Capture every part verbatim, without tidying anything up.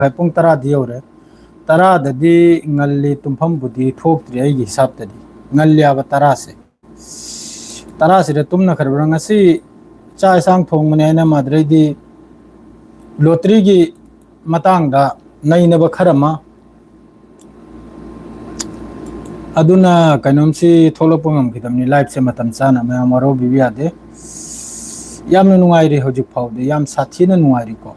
ꯃꯈꯥꯏ, ꯄꯨꯡ ꯇꯔꯥꯗꯤ ꯌꯧꯔꯦ꯫ ꯇꯔꯥꯗꯗꯤ ꯉꯜꯂꯤ, ꯇꯨꯝꯐꯝꯕꯨꯗꯤ ꯊꯣꯛꯇ꯭ꯔꯤ ꯑꯩꯒꯤ ꯍꯤꯁꯥꯞꯇꯗꯤ꯫ ꯉꯜꯂꯤ ꯍꯥꯏꯕ ꯇꯔꯥꯁꯦ꯫ ꯇꯔꯥꯁꯤꯗ ꯇꯨꯝꯅꯈ꯭ꯔꯕ꯭ꯔꯥ? ꯉꯁꯤ ꯆꯥꯛ ꯏꯟꯁꯥꯡ ꯊꯣꯡꯕꯅꯦ ꯍꯥꯏꯅ ꯃꯥꯗ꯭ꯔꯩꯗꯤ ꯂꯣꯇ꯭ꯔꯤꯒꯤ ꯃꯇꯥꯡꯗ ꯅꯩꯅꯕ ꯈꯔ ꯑꯃ꯫ ꯑꯗꯨꯅ ꯀꯩꯅꯣꯝꯁꯤ ꯊꯣꯛꯂꯛꯄ ꯉꯝꯈꯤꯗꯕꯅꯤ꯫ ꯂꯥꯏꯐꯁꯦ ꯃꯇꯝ ꯆꯥꯅ ꯃꯌꯥꯝ ꯋꯥꯔꯧꯕꯤꯕ ꯌꯥꯗꯦ꯫ ꯌꯥꯝꯅ ꯅꯨꯡꯉꯥꯏꯔꯤ ꯍꯧꯖꯤꯛ ꯐꯥꯎꯗꯤ, ꯌꯥꯝ ꯁꯥꯊꯤꯅ ꯅꯨꯡꯉꯥꯏꯔꯤꯀꯣ꯫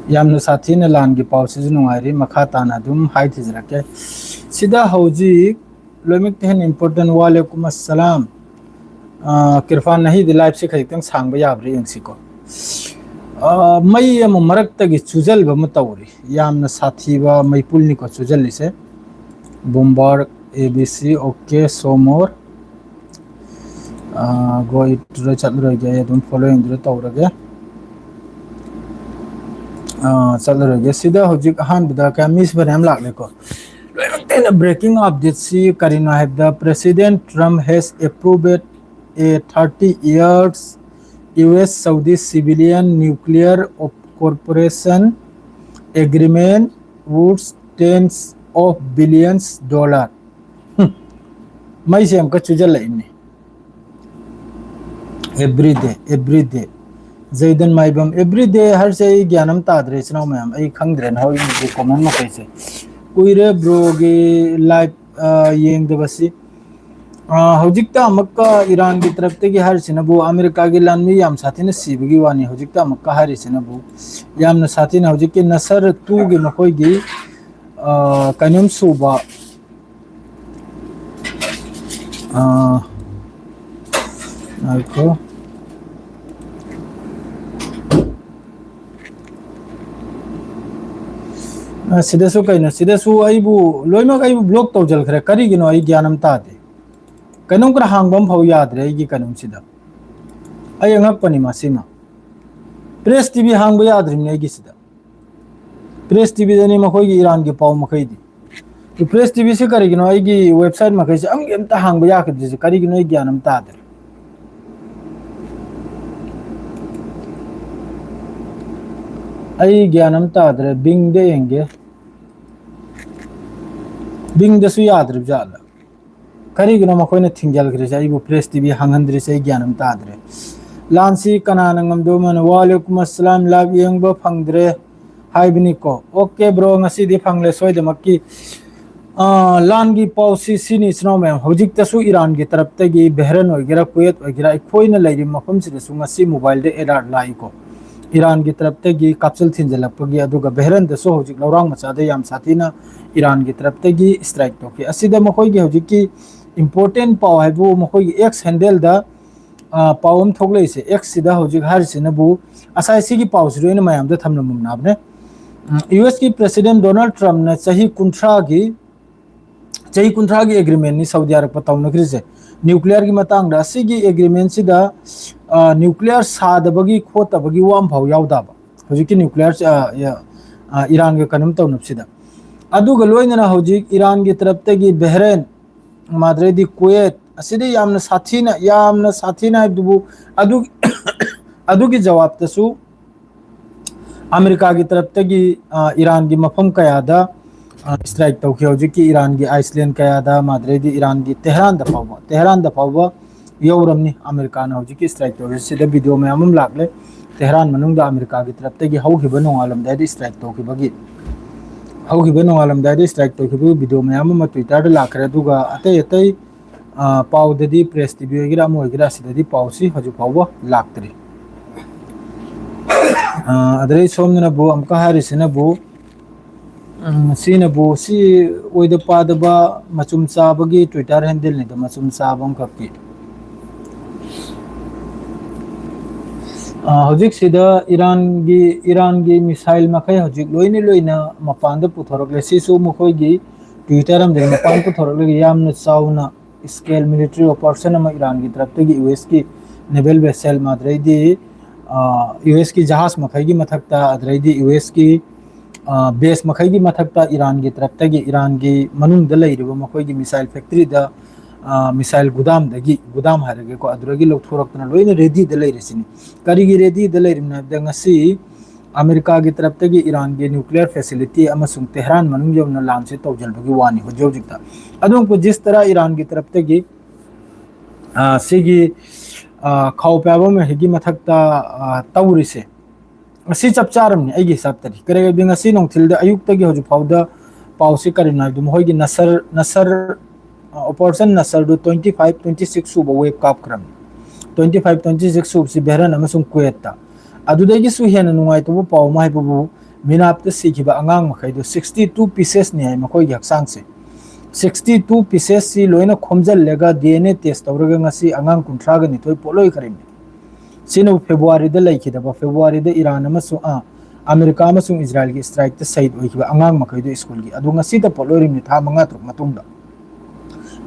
ꯌꯥꯝꯅ ꯁꯥꯊꯤꯅ ꯂꯥꯟꯒꯤ ꯄꯥꯎꯁꯤꯁꯨ ꯅꯨꯡꯉꯥꯏꯔꯤ꯫ ꯃꯈꯥ ꯇꯥꯅ ꯑꯗꯨꯝ ꯍꯥꯏꯊꯖꯔꯛꯀꯦ꯫ ꯁꯤꯗ ꯍꯧꯖꯤꯛ ꯂꯣꯏꯅꯃꯛꯇ ꯍꯦꯟꯅ important, ꯋꯥꯂꯦꯀꯨꯝ ꯑꯁꯂꯥꯝ꯫ ꯑ, ꯀꯤꯔꯐꯥꯟ ꯅꯍꯤꯗꯤ ꯂꯥꯏꯐꯁꯦ ꯈꯖꯤꯛꯇꯪ ꯁꯥꯡꯕ ꯌꯥꯕ꯭ꯔꯥ ꯌꯦꯡꯁꯤꯀꯣ꯫ ꯑ, ꯃꯩ ꯑꯃ ꯃꯔꯛꯇꯒꯤ ꯆꯨꯖꯜꯕ ꯑꯃ ꯇꯧꯔꯤ꯫ ꯌꯥꯝꯅ ꯁꯥꯊꯤꯕ ꯃꯩꯄꯨꯜꯅꯤꯀꯣ ꯆꯨꯖꯜꯂꯤꯁꯦ꯫ ꯕꯣꯝꯕꯥꯔ, A B C, okay, show more꯫ ꯑ, ꯒꯣ ꯏꯠꯇꯨꯗ ꯆꯠꯂꯔꯣꯏꯒꯦ, ꯑꯩ ꯑꯗꯨꯝ followingꯗꯨꯗ ꯇꯧꯔꯒꯦ꯫ ꯑ, ꯆꯠꯂꯔꯣꯏꯒꯦ꯫ ꯁꯤꯗ ꯍꯧꯖꯤꯛ ꯑꯍꯥꯟꯕꯗ ꯀꯌꯥ ꯃꯤꯁ ꯐꯅꯌꯥꯝ ꯂꯥꯛꯂꯦꯀꯣ꯫ ꯂꯣꯏꯅꯃꯛꯇ ꯍꯦꯟꯅ breaking updateꯁꯤ ꯀꯔꯤꯅꯣ ꯍꯥꯏꯕꯗ, President Trump has approved a thirty years U S Saudi civilian nuclear op-, cooperation agreement worth tens of billions dollar꯫ ꯍꯨꯝ꯫ ꯃꯩꯁꯦ ꯑꯃꯨꯛꯀ ꯆꯨꯖꯜꯂꯛꯏꯅꯦ꯫ Everyday, everyday꯫ ꯖꯩꯗꯟ ꯃꯥꯏꯕꯝ, everyday ꯍꯥꯏꯔꯤꯁꯦ ꯑꯩ ꯒ꯭ꯌꯥꯟ ꯑꯃ ꯇꯥꯗ꯭ꯔꯦ, ꯏꯆꯤꯟ ꯏꯅꯥꯎ ꯃꯌꯥꯝ, ꯑꯩ ꯈꯪꯗ꯭ꯔꯦ ꯅꯍꯣꯏꯒꯤ comment ꯃꯈꯩꯁꯦ꯫ ꯀꯨꯏꯔꯦ broꯒꯤ live, ꯑ, ꯌꯦꯡꯗꯕꯁꯤ꯫ ꯑ, ꯍꯧꯖꯤꯛꯇ ꯑꯃꯨꯛꯀ ꯏꯔꯥꯟꯒꯤ ꯇꯔꯞꯇꯒꯤ ꯍꯥꯏꯔꯤꯁꯤꯅꯕꯨ, ꯑꯃꯦꯔꯤꯀꯥꯒꯤ ꯂꯥꯟꯃꯤ ꯌꯥꯝ ꯁꯥꯊꯤꯅ ꯁꯤꯕꯒꯤ ꯋꯥꯅꯤ꯫ ꯍꯧꯖꯤꯛꯇ ꯑꯃꯨꯛꯀ ꯍꯥꯏꯔꯤꯁꯤꯅꯕꯨ, ꯌꯥꯝꯅ ꯁꯥꯊꯤꯅ ꯍꯧꯖꯤꯛꯀꯤ ꯅꯁꯔ twoꯒꯤ ꯃꯈꯣꯏꯒꯤ, ꯑ, ꯀꯩꯅꯣꯝ ꯁꯨꯕ, ꯑ, ꯉꯥꯏꯈꯣ꯫ ꯑ, ꯁꯤꯗꯁꯨ ꯀꯩꯅꯣ, ꯁꯤꯗꯁꯨ ꯑꯩꯕꯨ ꯂꯣꯏꯅꯃꯛ ꯑꯩꯕꯨ block ꯇꯧꯖꯤꯟꯈ꯭ꯔꯦ꯫ ꯀꯔꯤꯒꯤꯅꯣ ꯑꯩ ꯒ꯭ꯌꯥꯟ ꯑꯃ ꯇꯥꯗꯦ꯫ ꯀꯩꯅꯣꯝ ꯈꯔ ꯍꯥꯡꯕ ꯑꯃ ꯐꯥꯎ ꯌꯥꯗ꯭ꯔꯦ ꯑꯩꯒꯤ ꯀꯩꯅꯣꯝꯁꯤꯗ꯫ ꯑꯩ ꯑꯉꯛꯄꯅꯤ ꯃꯁꯤꯃ꯫ Press T V ꯍꯥꯡꯕ ꯌꯥꯗ꯭ꯔꯤꯕꯅꯤ ꯑꯩꯒꯤꯁꯤꯗ꯫ Press T Vꯗꯅꯤ ꯃꯈꯣꯏꯒꯤ ꯏꯔꯥꯟꯒꯤ ꯄꯥꯎ ꯃꯈꯩꯗꯤ꯫ Press T Vꯁꯤ ꯀꯔꯤꯒꯤꯅꯣ ꯑꯩꯒꯤ website ꯃꯈꯩꯁꯦ ꯑꯃꯒꯤ ꯑꯝꯇ ꯍꯥꯡꯕ ꯌꯥꯈꯤꯗ꯭ꯔꯤꯁꯦ ꯀꯔꯤꯒꯤꯅꯣ ꯑꯩ ꯒ꯭ꯌꯥꯟ ꯑꯃ ꯇꯥꯗ꯭ꯔꯦ꯫ ꯑꯩ ꯒ꯭ꯌꯥꯟ ꯑꯃ ꯇꯥꯗ꯭ꯔꯦ, ꯕꯤꯡꯗ ꯌꯦꯡꯒꯦ꯫ ꯕꯤꯡꯗꯁꯨ ꯌꯥꯗ꯭ꯔꯤꯕ ꯖꯥꯠꯂ? ꯀꯔꯤꯒꯤꯅꯣ ꯃꯈꯣꯏꯅ ꯊꯤꯡꯖꯤꯜꯈ꯭ꯔꯤꯁꯦ? ꯑꯩꯕꯨ ꯄ꯭ꯔꯦꯁ ꯇꯤ ꯚꯤ ꯍꯥꯡꯍꯟꯗ꯭ꯔꯤꯁꯦ ꯑꯩ ꯒ꯭ꯌꯥꯟ ꯑꯃ ꯇꯥꯗ꯭ꯔꯦ꯫ ꯂꯥꯟꯁꯤ ꯀꯅꯥꯅ ꯉꯝꯗꯧ ꯃꯥꯅ? ꯋꯥꯂꯦꯀꯨꯝ ꯑꯁꯂꯥꯝ, ꯂꯥꯏꯚ ꯌꯦꯡꯕ ꯐꯪꯗ꯭ꯔꯦ ꯍꯥꯏꯕꯅꯤꯀꯣ꯫ ꯑꯣꯀꯦ ꯕ꯭ꯔꯣ, ꯉꯁꯤꯗꯤ ꯐꯪꯂꯦ ꯁꯣꯏꯗꯃꯛꯀꯤ꯫ ꯑꯥ, ꯂꯥꯟꯒꯤ ꯄꯥꯎꯁꯤ ꯁꯤꯅꯤ, ꯏꯆꯤꯟ ꯏꯅꯥꯎ ꯃꯌꯥꯝ꯫ ꯍꯧꯖꯤꯛꯇꯁꯨ ꯏꯔꯥꯟꯒꯤ ꯇꯔꯞꯇꯒꯤ, ꯕꯦꯍꯔꯦꯟ ꯑꯣꯏꯒꯦꯔꯥ, ꯀꯨꯋꯦꯠ ꯑꯣꯏꯒꯦꯔꯥ, ꯑꯩꯈꯣꯏꯅ ꯂꯩꯔꯤꯕ ꯃꯐꯝꯁꯤꯗꯁꯨ ꯉꯁꯤ ꯃꯣꯕꯥꯏꯜꯗ ꯑꯦꯂꯔꯠ ꯂꯥꯛꯏꯀꯣ꯫ ꯏꯔꯥꯟꯒꯤ ꯇꯔꯞꯇꯒꯤ ꯀꯥꯞꯆꯤꯜ ꯊꯤꯟꯖꯤꯜꯂꯛꯄꯒꯤ, ꯑꯗꯨꯒ ꯕꯦꯍꯔꯦꯟꯗꯁꯨ ꯍꯧꯖꯤꯛ ꯂꯧꯔꯥꯡ ꯃꯆꯥꯗ ꯌꯥꯝ ꯁꯥꯊꯤꯅ ꯏꯔꯥꯟꯒꯤ ꯇꯔꯞꯇꯒꯤ ꯁ꯭ꯇ꯭ꯔꯥꯏꯛ ꯇꯧꯈꯤ꯫ ꯑꯁꯤꯗ ꯃꯈꯣꯏꯒꯤ ꯍꯧꯖꯤꯛꯀꯤ ꯏꯝꯄꯣꯔꯇꯦꯟ ꯄꯥꯎ ꯍꯥꯏꯕꯨ ꯃꯈꯣꯏꯒꯤ ꯑꯦꯛꯁ ꯍꯦꯟꯗꯜꯗ, ꯑ, ꯄꯥꯎ ꯑꯃ ꯊꯣꯛꯂꯛꯏꯁꯦ꯫ ꯑꯦꯛꯁꯁꯤꯗ ꯍꯧꯖꯤꯛ ꯍꯥꯏꯔꯤꯁꯤꯅꯕꯨ, ꯉꯁꯥꯏ ꯁꯤꯒꯤ ꯄꯥꯎꯁꯤꯗ ꯑꯩꯅ ꯃꯌꯥꯝꯗ ꯊꯝꯂꯝꯃꯕꯅꯦ꯫ ꯎꯝ, ꯌꯨ ꯑꯦꯁꯀꯤ ꯄ꯭ꯔꯦꯁꯤꯗꯦꯟ ꯗꯣꯅꯥꯜꯗ ꯇ꯭ꯔꯝꯞꯅ ꯆꯍꯤ ꯀꯨꯟꯊ꯭ꯔꯥꯒꯤ, ꯆꯍꯤ ꯀꯨꯟꯊ꯭ꯔꯥꯒꯤ ꯑꯦꯒ꯭ꯔꯤꯃꯦꯟꯅꯤ ꯁꯥꯎꯗꯤ ꯑꯔꯥꯕꯀ ꯇꯧꯅꯈ꯭ꯔꯤꯁꯦ ꯅ꯭ꯌꯨꯀ꯭ꯂꯤꯌꯔꯒꯤ ꯃꯇꯥꯡꯗ꯫ ꯑꯁꯤꯒꯤ ꯑꯦꯒ꯭ꯔꯤꯃꯦꯟꯁꯤꯗ, ꯑ, ꯅ꯭ꯌꯨꯀ꯭ꯂꯤꯌꯔ ꯁꯥꯗꯕꯒꯤ ꯈꯣꯠꯇꯕꯒꯤ ꯋꯥ ꯑꯃꯐꯥꯎ ꯌꯥꯎꯗꯕ꯫ ꯍꯧꯖꯤꯛꯀꯤ ꯅ꯭ꯌꯨꯀ꯭ꯂꯤꯌꯔ, ꯑ, ꯑ, ꯏꯔꯥꯟꯒ ꯀꯩꯅꯣꯝ ꯇꯧꯅꯕꯁꯤꯗ꯫ ꯑꯗꯨꯒ ꯂꯣꯏꯅꯅ ꯍꯧꯖꯤꯛ ꯏꯔꯥꯟꯒꯤ ꯇꯔꯞꯇꯒꯤ ꯕꯦꯍꯔꯦꯟ, ꯃꯥꯗ꯭ꯔꯩꯗꯤ ꯀꯨꯋꯦꯠ, ꯑꯁꯤꯗꯤ ꯌꯥꯝꯅ ꯁꯥꯊꯤꯅ, ꯌꯥꯝꯅ ꯁꯥꯊꯤꯅ ꯍꯥꯏꯕꯗꯨꯕꯨ, ꯑꯗꯨ, ꯑꯗꯨꯒꯤ ꯖꯋꯥꯕꯇꯁꯨ ꯑꯃꯦꯔꯤꯀꯥꯒꯤ ꯇꯔꯞꯇꯒꯤ, ꯑ, ꯏꯔꯥꯟꯒꯤ ꯃꯐꯝ ꯀꯌꯥꯗ, ꯑ, ꯁ꯭ꯇ꯭ꯔꯥꯏꯛ ꯇꯧꯈꯤ꯫ ꯍꯧꯖꯤꯛꯀꯤ ꯏꯔꯥꯟꯒꯤ ꯑꯥꯏꯁꯂꯦꯟ ꯀꯌꯥꯗ, ꯃꯥꯗ꯭ꯔꯩꯗꯤ ꯏꯔꯥꯟꯒꯤ ꯇꯦꯍꯔꯥꯟꯗ ꯐꯥꯎꯕ, ꯇꯦꯍꯔꯥꯟꯗ ꯐꯥꯎꯕ ꯌꯧꯔꯝꯅꯤ꯫ ꯑꯃꯦꯔꯤꯀꯥꯅ ꯍꯧꯖꯤꯛꯀꯤ ꯁ꯭ꯇ꯭ꯔꯥꯏꯛ ꯇꯧꯔꯤꯁꯤꯗ ꯚꯤꯗꯤꯑꯣ ꯃꯌꯥꯝ ꯑꯃ ꯂꯥꯛꯂꯦ꯫ ꯇꯦꯍꯔꯥꯟ ꯃꯅꯨꯡꯗ ꯑꯃꯦꯔꯤꯀꯥꯒꯤ ꯇꯔꯞꯇꯒꯤ ꯍꯧꯈꯤꯕ ꯅꯣꯡꯉꯥꯜꯂꯝꯗꯥꯏꯗ ꯁ꯭ꯇ꯭ꯔꯥꯏꯛ ꯇꯧꯈꯤꯕꯒꯤ, ꯍꯧꯈꯤꯕ ꯅꯣꯡꯉꯥꯜꯂꯝꯗꯥꯏꯗ ꯁ꯭ꯇ꯭ꯔꯥꯏꯛ ꯇꯧꯈꯤꯕꯒꯤ ꯚꯤꯗꯤꯑꯣ ꯃꯌꯥꯝ ꯑꯃ Twitter-ꯗ ꯂꯥꯛꯈ꯭ꯔꯦ꯫ ꯑꯗꯨꯒ ꯑꯇꯩ ꯑꯇꯩ, ꯑ, ꯄꯥꯎꯗꯗꯤ, ꯄ꯭ꯔꯦꯁ ꯇꯤ ꯚꯤ ꯑꯣꯏꯒꯦꯔꯥ ꯑꯃ ꯑꯣꯏꯒꯦꯔꯥ, ꯑꯁꯤꯗꯗꯤ ꯄꯥꯎꯁꯤ ꯍꯧꯖꯤꯛ ꯐꯥꯎꯕ ꯂꯥꯛꯇ꯭ꯔꯤ꯫ ꯑ, ꯑꯗꯩ ꯁꯣꯝꯗꯅꯕꯨ ꯑꯃꯨꯛꯀ ꯍꯥꯏꯔꯤꯁꯤꯅꯕꯨ, ꯎꯝ, ꯁꯤꯅꯕꯨ, ꯁꯤ ꯑꯣꯏꯗ ꯄꯥꯗꯕ ꯃꯆꯨꯝ ꯆꯥꯕꯒꯤ Twitter handle-ꯅꯤꯗ, ꯃꯆꯨꯝ ꯆꯥꯕ ꯑꯃꯈꯛꯀꯤ꯫ ꯑ, ꯍꯧꯖꯤꯛꯁꯤꯗ ꯏꯔꯥꯟꯒꯤ, ꯏꯔꯥꯟꯒꯤ missile ꯃꯈꯩ ꯍꯧꯖꯤꯛ ꯂꯣꯏꯅ ꯂꯣꯏꯅ ꯃꯄꯥꯟꯗ ꯄꯨꯊꯣꯔꯛꯂꯦ꯫ ꯁꯤꯁꯨ ꯃꯈꯣꯏꯒꯤ Twitter ꯑꯃꯗꯒꯤ ꯃꯄꯥꯟ ꯄꯨꯊꯣꯔꯛꯂꯒ ꯌꯥꯝꯅ ꯆꯥꯎꯅ scale military operation ꯑꯃ ꯏꯔꯥꯟꯒꯤ ꯇꯔꯞꯇꯒꯤ ꯌꯨ ꯑꯦꯁꯀꯤ naval vessel, ꯑꯗꯩꯗꯤ, ꯑ, ꯌꯨ ꯑꯦꯁꯀꯤ ꯖꯍꯥꯖ ꯃꯈꯩꯒꯤ ꯃꯊꯛꯇ, ꯑꯗꯩꯗꯤ ꯌꯨ ꯑꯦꯁꯀꯤ, ꯑ, base ꯃꯈꯩꯒꯤ ꯃꯊꯛꯇ ꯏꯔꯥꯟꯒꯤ ꯇꯔꯞꯇꯒꯤ, ꯏꯔꯥꯟꯒꯤ ꯃꯅꯨꯡꯗ ꯂꯩꯔꯤꯕ ꯃꯈꯣꯏꯒꯤ missile factory-ꯗ, ꯑ, missile ꯒꯨꯗꯥꯝꯗꯒꯤ, ꯒꯨꯗꯥꯝ ꯍꯥꯏꯔꯒꯦꯀꯣ, ꯑꯗꯨꯗꯒꯤ ꯂꯧꯊꯣꯔꯛꯇꯅ ꯂꯣꯏꯅ ready-ꯗ ꯂꯩꯔꯤꯁꯤꯅꯤ꯫ ꯀꯔꯤꯒꯤ ready-ꯗ ꯂꯩꯔꯤꯕꯅꯣ ꯍꯥꯏꯕꯗ, ꯉꯁꯤ ꯑꯃꯦꯔꯤꯀꯥꯒꯤ ꯇꯔꯞꯇꯒꯤ ꯏꯔꯥꯟꯒꯤ nuclear facility ꯑꯃꯁꯨꯡ ꯇꯦꯍꯔꯥꯟ ꯃꯅꯨꯡ ꯌꯧꯅ ꯂꯥꯟꯁꯦ ꯇꯧꯁꯤꯟꯕꯒꯤ ꯋꯥꯅꯤ ꯍꯧꯖꯤꯛ ꯍꯧꯖꯤꯛꯇ꯫ ꯑꯗꯨꯝ ꯄꯨꯖꯤꯁ ꯇꯔꯥ ꯏꯔꯥꯟꯒꯤ ꯇꯔꯞꯇꯒꯤ, ꯑ, ꯁꯤꯒꯤ, ꯑ, ꯈꯥꯎ ꯄꯥꯏꯕ ꯃꯍꯩꯒꯤ ꯃꯊꯛꯇ, ꯑ, ꯇꯧꯔꯤꯁꯦ, ꯉꯁꯤ ꯆꯞ ꯆꯥꯔꯝꯅꯤ ꯑꯩꯒꯤ ꯍꯤꯁꯥꯞꯇꯗꯤ꯫ ꯀꯔꯤꯒꯤꯅꯣꯗꯤ ꯉꯁꯤ ꯅꯨꯡꯊꯤꯜꯗ, ꯑꯌꯨꯛꯇꯒꯤ ꯍꯧꯖꯤꯛ ꯐꯥꯎꯗ ꯄꯥꯎꯁꯤ ꯀꯔꯤꯅꯣ ꯍꯥꯏꯕꯗ, ꯃꯈꯣꯏꯒꯤ ꯅꯁꯔ, ꯅꯁꯔ, ꯑ, Operation ꯅꯁꯔꯗꯨ twenty five, twenty six ꯁꯨꯕ wave ꯀꯥꯞꯈ꯭ꯔꯕꯅꯤ꯫ Twenty five, twenty six ꯁꯨꯕꯁꯤ ꯕꯦꯍꯔꯟ ꯑꯃꯁꯨꯡ ꯀꯨꯋꯦꯠꯇ꯫ ꯑꯗꯨꯗꯒꯤꯁꯨ ꯍꯦꯟꯅ ꯅꯨꯡꯉꯥꯏꯇꯕ ꯄꯥꯎ ꯑꯃ ꯍꯥꯏꯕꯕꯨ, ꯃꯤꯅꯥꯞꯇ ꯁꯤꯈꯤꯕ ꯑꯉꯥꯡ ꯃꯈꯩꯗꯨ sixty two piecesꯅꯤ ꯍꯥꯏ ꯃꯈꯣꯏꯒꯤ ꯍꯛꯆꯥꯡꯁꯦ꯫ Sixty two piecesꯁꯤ ꯂꯣꯏꯅ ꯈꯣꯝꯖꯤꯜꯂꯒ D N A test ꯇꯧꯔꯒ ꯉꯁꯤ ꯑꯉꯥꯡ ꯀꯨꯟꯊ꯭ꯔꯥꯒ ꯅꯤꯊꯣꯏ ꯄꯣꯠꯂꯣꯏꯈ꯭ꯔꯤꯕꯅꯤ꯫ ꯁꯤꯅ ꯐꯦꯕ꯭ꯔꯨꯋꯥꯔꯤꯗ ꯂꯩꯈꯤꯗꯕ, ꯐꯦꯕ꯭ꯔꯨꯋꯥꯔꯤꯗ ꯏꯔꯥꯟ ꯑꯃꯁꯨꯡ, ꯑ, ꯑꯃꯦꯔꯤꯀꯥ ꯑꯃꯁꯨꯡ ꯏꯖꯔꯥꯏꯜꯒꯤ strikeꯇ ꯁꯍꯤꯗ ꯑꯣꯏꯈꯤꯕ ꯑꯉꯥꯡ ꯃꯈꯩꯗꯨ ꯁ꯭ꯀꯨꯜꯒꯤ꯫ ꯑꯗꯨ ꯉꯁꯤꯗ ꯄꯣꯠꯂꯣꯏꯔꯤꯕꯅꯤ, ꯊꯥ ꯃꯉꯥ ꯇꯔꯨꯛ ꯃꯇꯨꯡꯗ